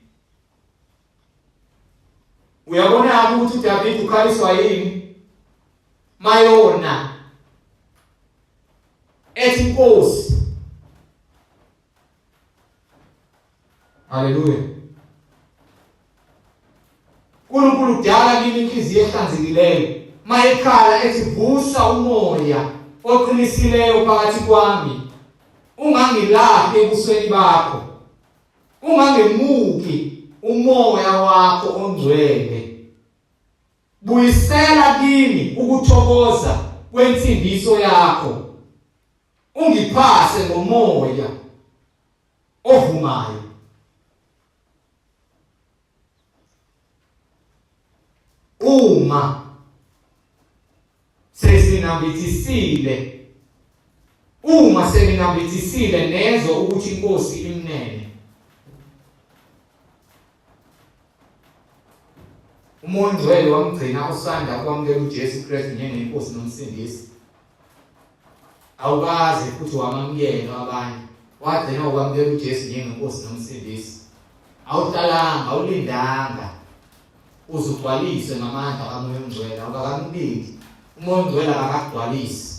Uyabona ukuthi uDavid ukhaliswa yini? Mayona ethi inkosi. Haleluya. uNkulunkulu udala kimi inhliziyo ehlanzekileyo. Mayekhala ethi vusa umoya oqinisileyo phakathi kwami, ungangilahli ebusweni bakho, ungangemuki umoya wakho ongcwele. Buyisela kimi ukuthokoza kwensindiso yakho, ungiphase ngomoya ovumayo. Uma sesinambithisile, uma seninambithisile nezwa ukuthi iNkosi imnene. Umoya oNgcwele wamgcina usanda kwamukela uJesu Kristu njengeNkosi noMsindisi. Awukaze futhi wamamukela abanye, wagcina ukwamukela uJesu njengeNkosi noMsindisi. Awuhlalanga, awulindanga uze ugcwaliswe ngamandla kaMoya oNgcwele. Awukakamlindi uMoya oNgcwele, akakagcwalisi.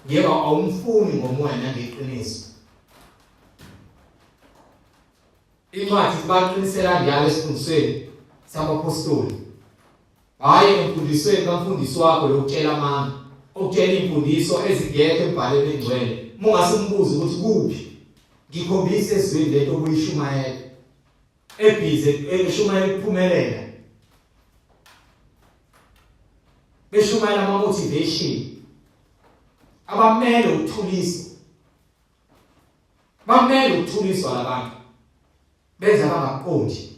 Yebo, awumfuni ngomoya nangeqiniso. Incwadi ibaqinisela njalo esifundisweni sabaphostoli, hhayi emfundisweni kamfundisi wakho lokutshela amanga, okutshela iy'mfundiso ezingekho embhalweni engcwele. Uma ungase umbuze ukuthi kuphi, ngikhombise ezwini lento obuyishumayela, ebhizi eshumayela ukuphumelela. Beshumayela ama motivation. Abamele ukuthuliswa. Bamele ukuthuliswa labantu. Benza bangaqondi.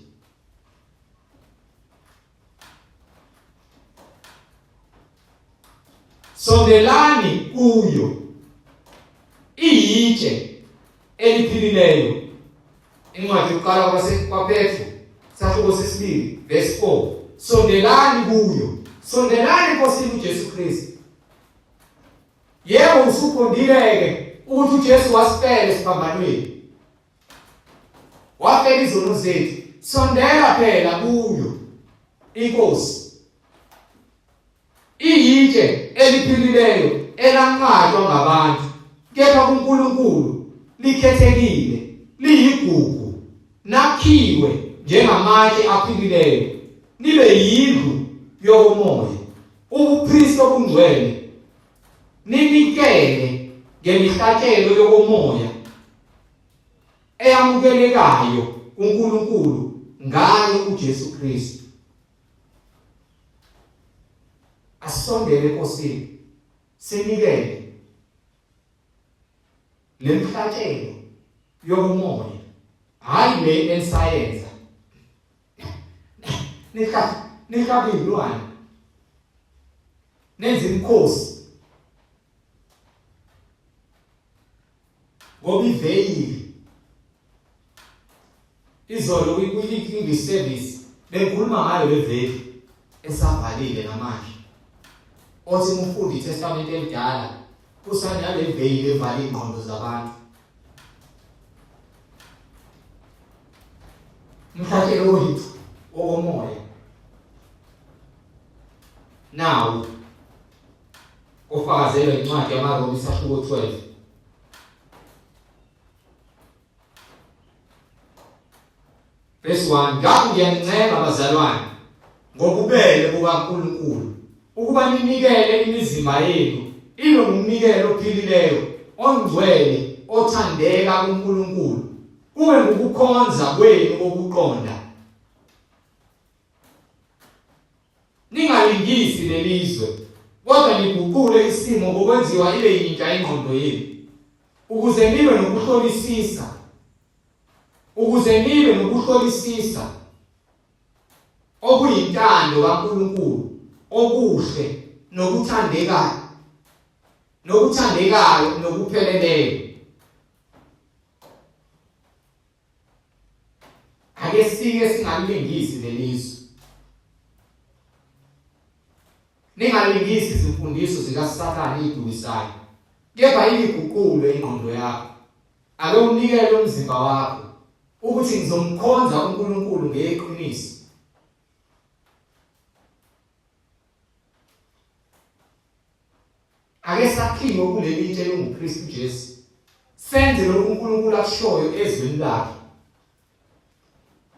Sondelani kuyo. Iyitshe eliphilileyo. Incwadi yokuqala kwaPetru sahluko sesibili verse 4. Sondelani kuyo. Sondelani eNkosini uJesu Kristu. Yebo usuqondile-ke ukuthi uJesu wasifela esiphambanweni. Wafela izono zethu. Sondela phela kuyo inkosi. Iyitshe eliphilileyo elanqatshwa ngabantu kepha kuNkulunkulu likhethekile liyigugu nakhiwe njengamatshe aphilileyo nibe yindlu yokomoya ubupristi obungcwele ninikele ngemihlatshelo yokomoya eyamukelekayo kuNkulunkulu ngaye uJesu Kristu. Asondele eNkosini sinikele lemhlatshelo yokumoya hayi le enisayenza nihlaba nihlaba izilwane nenza imikhosi ngoba iveyili izolo kwi-English service bengikhuluma ngayo le veli esavalile namanje othi uma iTestament elidala kusanale veyili evala ingqondo zabantu umhlatshelo wethu owomoya nawo ofakazelwa incwadi yamaRoma isahluko 12 Verse 1 Ngakho ngiyanincenga bazalwane ngobubele bukaNkulunkulu ukuba ninikele imizimba yenu ibe ngumnikelo ophilileyo ongcwele othandeka kuNkulunkulu kube ngukukhonza kwenu kokuqonda. Ningalingisi lelizwe, kodwa niguqule isimo ngokwenziwa ibe yintsha ingqondo yenu, ukuze nibe nokuhlolisisa, ukuze nibe nokuhlolisisa okuyintando kaNkulunkulu, okuhle nokuthandekayo, nokuthandekayo nokupheleleyo. Ake sike singalingisi lelizwe. Ningalingisi izimfundiso zikaSathane idukisayo. Kepha iliguqule ingqondo yakho. Ake unikele umzimba wakho ukuthi ngizomkhonza uNkulunkulu ngeqiniso. Ake sakhiwe kuleli tshe elinguKristu Jesu. Senze lokhu uNkulunkulu akushoyo ezwini lakhe.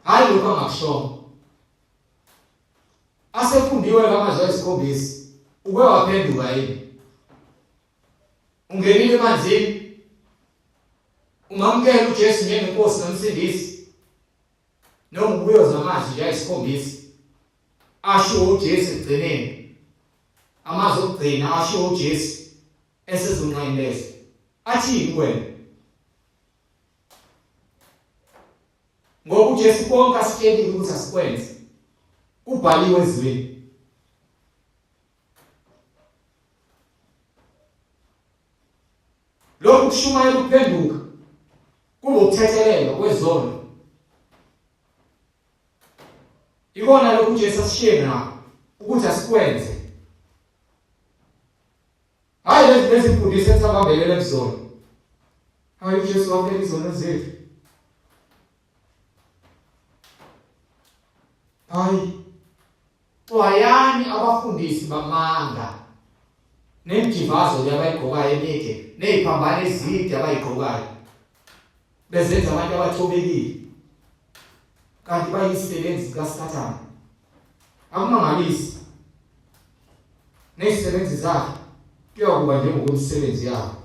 Hayi lokho angakushongo. Asefundiwe ngamazwi ayisikhombisa. Uke waphenduka yini? Ungenile emanzini? Ungamukela uJesu njengenkosi nomsindisi? Noma ubuyoza amazwi nje ayisikhombisa ashiwo uJesu ekugcineni. Amazwi okugcina ashiwo uJesu esezonqanyulezwa. Athini kuwena? Ngoba uJesu konke asitshelile ukuthi asikwenze. Kubhaliwe ezwini. Lokhu kushumayela ukuphenduka kube ukuthethelelwa kwezono. Ikona lokhu uJesu asishiye nakho ukuthi asikwenze. Hayi lezi lezimfundiso esabambelele kuzona. Hayi uJesu wafela izono zethu. Hayi Xwayani abafundisi bamanga nemijivazo le abayigqokayo emide neziphambano ezide abayigqokayo bezenza abantu abathobekile kanti bayizisebenzi zikaSathane. Akumangalisi nezisebenzi zakhe kuyakuba njengokwemisebenzi yabo.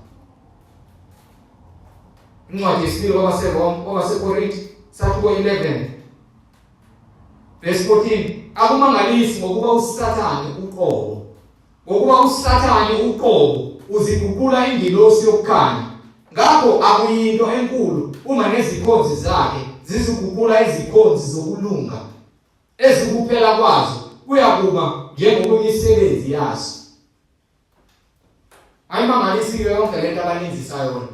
Incwadi yesibili kwabaseRoma kwabaseKorinte sahluko 11 verse 14 akumangalisi ngokuba uSathane uqobo Ngokuba uSathane uqobo uziguqula ingilosi yokukhanya. Ngakho akuyinto enkulu uma nezikhonzi zakhe ziziguqula izikhonzi zokulunga, ezikuphela kwazo kuyakuba njengokwemisebenzi yazo. Ayimangalisi-ke yonke lento abanenzisa yona.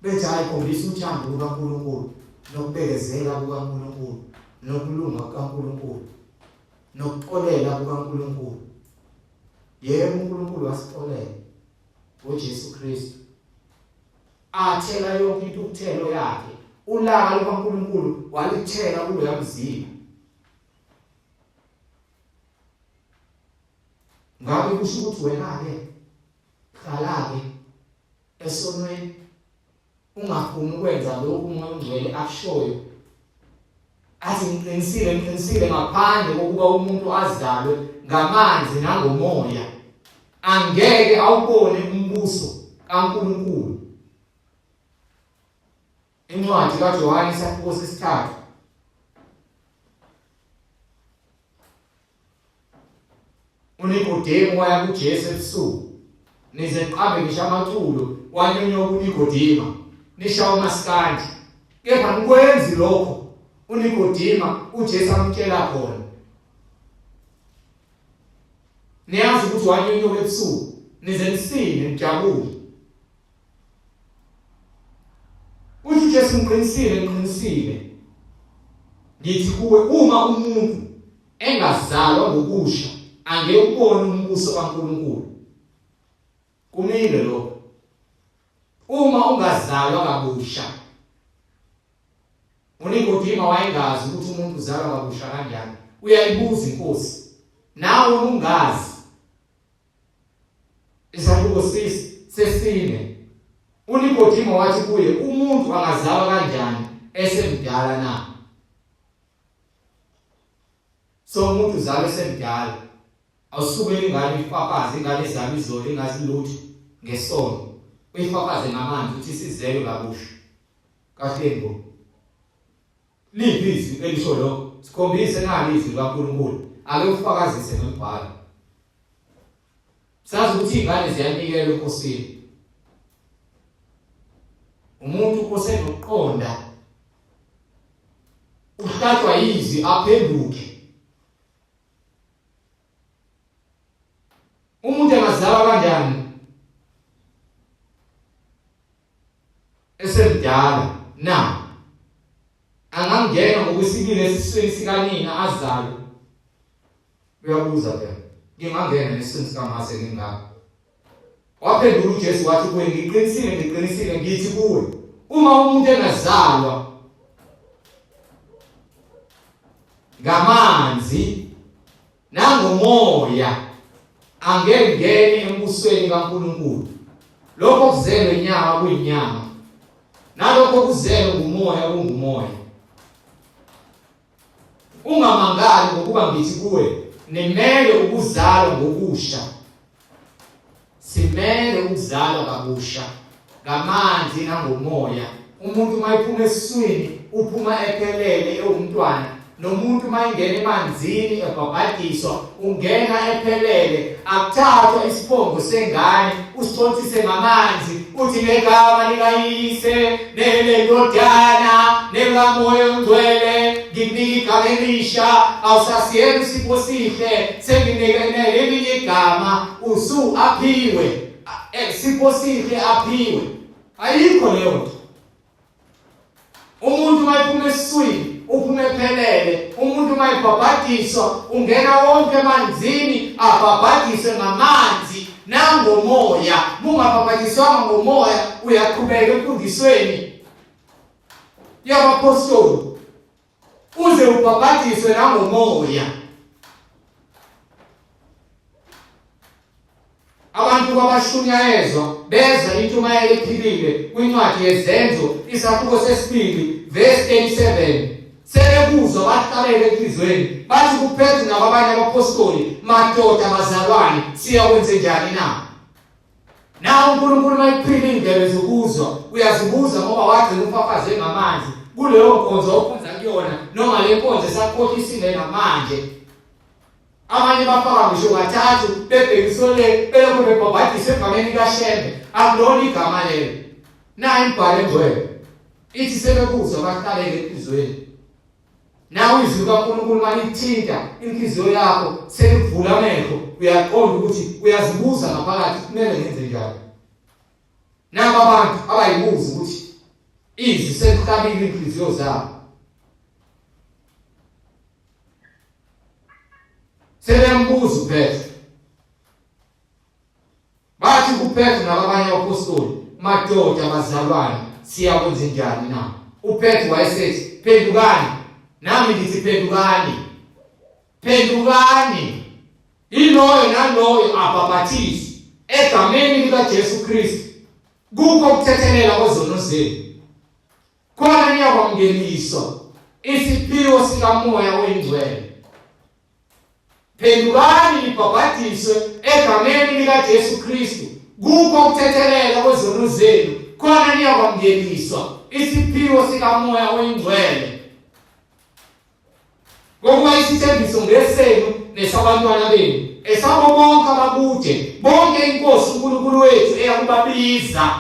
Bethi hayi khombisa uthando lukaNkulunkulu nokubekezela kukaNkulunkulu nokulunga kukaNkulunkulu nokuxolela kukaNkulunkulu. Yebo uNkulunkulu wasixolela ngoJesu Kristu. Athela yonke intukuthelo yakhe, ulaka lukaNkulunkulu walithela kuloya mzimba. Ngabe kusho ukuthi wena-ke hlala-ke esonweni ungafuni ukwenza lokhu uMoya oNgcwele akushoyo athi ngiqinisile ngiqinisile ngaphandle kokuba umuntu azalwe ngamanzi nangomoya angeke awubone umbuso kaNkulunkulu. Incwadi kaJohane isahluko sesithathu uNikodemu waya kuJesu ebusuku nize niqambe ngisho amaculo wanyonyoka uNikodima nishawa umaskandi kepha nikwenzi lokho uNikodima uJesu amtshela khona. Niyazi ukuthi wanyonyoka ebusuku nize nisine nijabule. Uthi uJesu ngiqinisile ngiqinisile ngithi kuwe uma umuntu engazalwa ngokusha angeke ubone umbuso kaNkulunkulu. Kumile lokho. Uma ungazalwa kabusha uNikodima wayengazi ukuthi umuntu uzalwa kabusha kanjani. Uyayibuza inkosi. Nawe ungazi Isahluko sesine. UNikodimo wathi kuye, umuntu angazalwa kanjani esemdala na? So umuntu uzalwa esemdala. Awusukele ingane ifafaze ingane izalwa izolo ingazi lutho ngesono. Uyifafaze ngamanzi uthi isizelwe kabusha. Kahle ngo. Liphi izwi elisho lokho? Sikhombise nali izwi likaNkulunkulu. Ake ufakazise ngombhalo. Sazi ukuthi izingane ziyanikelwa eNkosini. Umuntu osenokuqonda uhlatshwa yizwi aphenduke. Umuntu angazalwa kanjani esemdala na? Angangena ngokwesibili esiswini sikanina azalwe? Uyabuza phela. Ngingangena nesiswini sikamase ngingaka. Waphendula uJesu wathi kuye, ngiqinisile ngiqinisile ngithi kuwe, uma umuntu engazalwa ngamanzi nangomoya angeke ngene embusweni kaNkulunkulu. Lokho kuzelwe inyama kuyinyama, nalokho kuzelwe ngumoya kungumoya. Ungamangali ngokuba ngithi kuwe, nimele ukuzalwa ngokusha. Simele ukuzalwa kabusha ngamanzi nangomoya. Umuntu uma ephuma esiswini uphuma ephelele ewumntwana nomuntu uma engena emanzini ebhabhadiswa ungena ephelele akuthathwa isiphongo sengane usithontise ngamanzi uthi ngegama likayise nelendodana nelikamoya ongcwele ngikunika igama elisha awusasiyena usipho sihle senginike elinye igama usu aphiwe eh, sipho sihle aphiwe ayikho leyo nto Umuntu uma ephuma esiswini uphuma ephelele. Umuntu uma ebhabhadiswa ungena wonke emanzini abhabhadiswe ngamanzi nangomoya. Mungabhabhadiswanga ngomoya uyaqhubeka emfundisweni yabaphostoli uze ubhabhadiswe nangomoya. Abantu kwabashunyayezwa beza intshumayelo ephilile kwincwadi yeZenzo isahluko sesibili verse 37 sebekuzwa bahlabele enhlizweni bathi kuPetru nakwabanye abaphostoli madoda bazalwane siyakwenze njani na na uNkulunkulu mayiphila indlebe zokuzwa uyazibuza ngoba wagcina ufafaze ngamanzi kuleyo nkonzo okhonza kuyona noma le nkonzo esakhohlisile namanje. Abanye bafaka ngisho kathathu bebhekiswe le belokhu bebhabhadiswe egameni likaShembe. Akulona igama lelo. Nayi imibhalo engcwele. Ithi sebekuzwa bahlalele enhliziyweni. Nawe izwi likaNkulunkulu malithinta inhliziyo yakho selivula amehlo uyaqonda ukuthi uyazibuza ngaphakathi kumele ngenze njani. Naba abantu abayibuza ukuthi izwi selihlabile inhliziyo zabo. Sebembuza uPetru. Bathi kuPetru nababanye abaphostoli, madoda bazalwane, siyakwenza njani na? UPetru wayesethi, phendukani. Nami ngithi phendukani. Phendukani. Iloyo naloyo abhabhathiswe egameni likaJesu Kristu kukho ukuthethelela kwezono zenu. Khona niyakwamukeliswa isiphiwo sikaMoya oyiNgcwele. Phendukani nibhabhadiswe egameni likaJesu Kristu kukho ukuthethelela kwezono zenu, khona niyakwamukeliswa isiphiwo sikaMoya oyiNgcwele. Ngokuba isithembiso ngesenu nesabantwana benu, esabo bonke abakude, bonke iNkosi uNkulunkulu wethu eyakubabiza.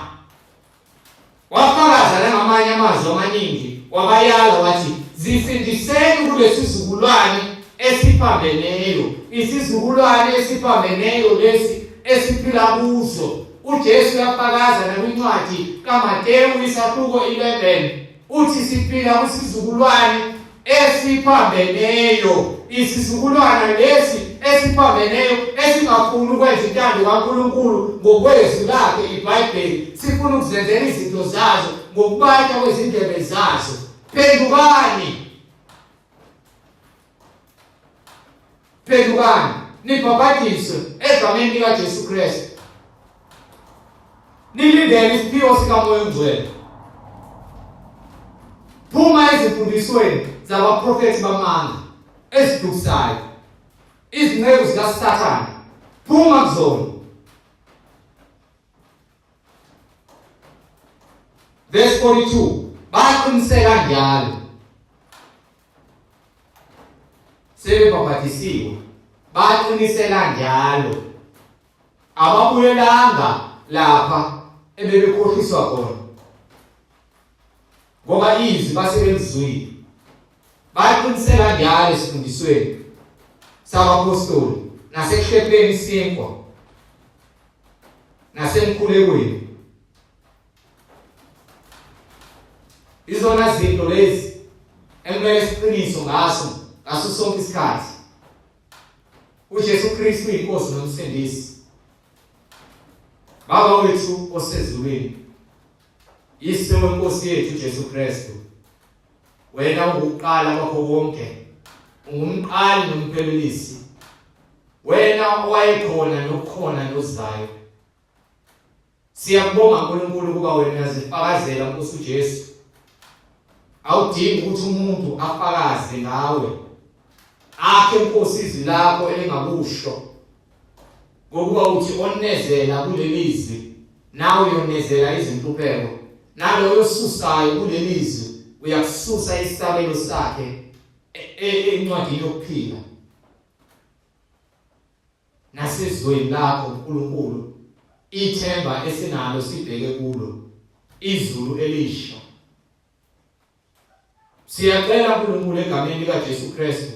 Wafakaza nangamanye amazwi amaningi, wabayala wathi, zisindiseni kulesizukulwane esiphambeneyo, isizukulwane esiphambeneyo lesi esiphila kuso. UJesu uyafakaza nakwincwadi kaMatewu isahluko 11 uthi siphila kwisizukulwane esiphambeneyo, isizukulwana lesi esiphambeneyo esingafuni ukwenza intando kaNkulunkulu ngokwezwi lakhe iBhayibheli, sifuna ukuzenzela izinto zazo ngokubatha kwezindlebe zazo. Phendukani, phendukani nibhabhadiswe egameni likaJesu Kristu, nilindele isiphiwo sikaMoya oNgcwele. Phuma ezimfundisweni zabaprofethi bamanga ezidukisayo, izinceku zikaSathane, phuma kuzona. Verse 42, baqiniseka njalo sebebhabhadisiwe, baqinisela njalo, ababuyelanga lapha ebebekhohliswa khona, ngoba izwi basebelizwile. Baqinisela njalo esifundisweni sabaphostoli nasekuhlepheni isinkwa nasemkhulekweni. Izona zinto lezi ekumele siqiniso ngaso ngaso sonke isikhathi. UJesu Kristu uyinkosi nomsindisi. Baba wethu osezulwini, Yise wenkosi yethu uJesu Kristu, wena ungukuqala kwakho konke, ungumqali nomphelelisi, wena owayekhona nokhona nozayo. Siyakubonga uNkulunkulu ukuba wena uyazifakazela Nkosi uJesu. Awudingi ukuthi umuntu afakaze ngawe. Akhe Nkosi izwi lakho elingakusho. Ngokuba uthi onezela kuleli zwi nawe uyonezela izinhlupheko, naloyo osusayo kuleli zwi uyakususa isabelo sakhe e, e, encwadini yokuphila. Nasezweni lakho uNkulunkulu ithemba esinalo sibheke kulo izulu elisha. Siyacela uNkulunkulu egameni likaJesu Kristu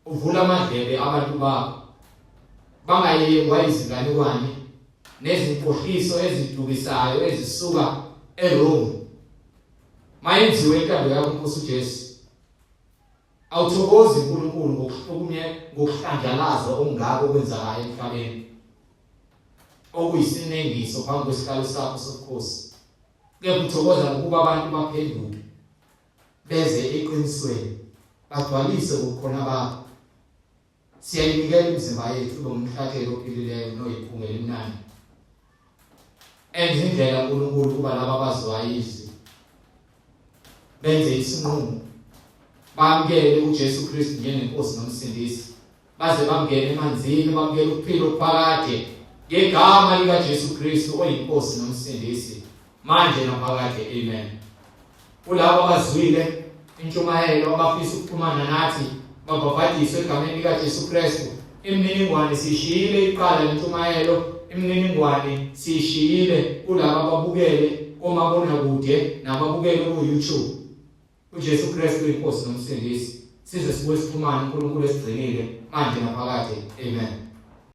uvula amadlebe abantu bakho bangayengwa izinganekwane nezinkohliso ezidukisayo ezisuka eRome. Mayenziwe intando yakho Nkosi uJesu. Awuthokozi uNkulunkulu ngokuhlukumye ngokuhlanjalazwa okungaka okwenzakayo emhlabeni okuyisinengiso phambi kwesihlalo sakho sobukhosi. Kepha uthokoza ngokuba abantu baphenduke beze eqinisweni bagcwalise ubukhona bakho. Siyayinikela imizimba yethu ube ngumhlatshelo ophilileyo noyiphunga elimnandi. Enza indlela uNkulunkulu ukuba laba abazwayo izwi benze isinqumo bamukele uJesu Kristu njengenkosi nomsindisi baze bangene emanzini bamukele ukuphila okuphakade ngegama likaJesu Kristu oyinkosi nomsindisi manje naphakade. Amen. Kulabo abazwile intshumayelo abafisa ukuxhumana nathi babhabhadiswe egameni likaJesu Kristu. Imininingwane siyishiyile iqala lentshumayelo, imininingwane siyishiyile kulaba ababukele komabonakude nababukele ku-YouTube. UJesu Kristu uyiNkosi noMsindisi. Size sibuye sixhumane uNkulunkulu esigcinile manje naphakade. Amen.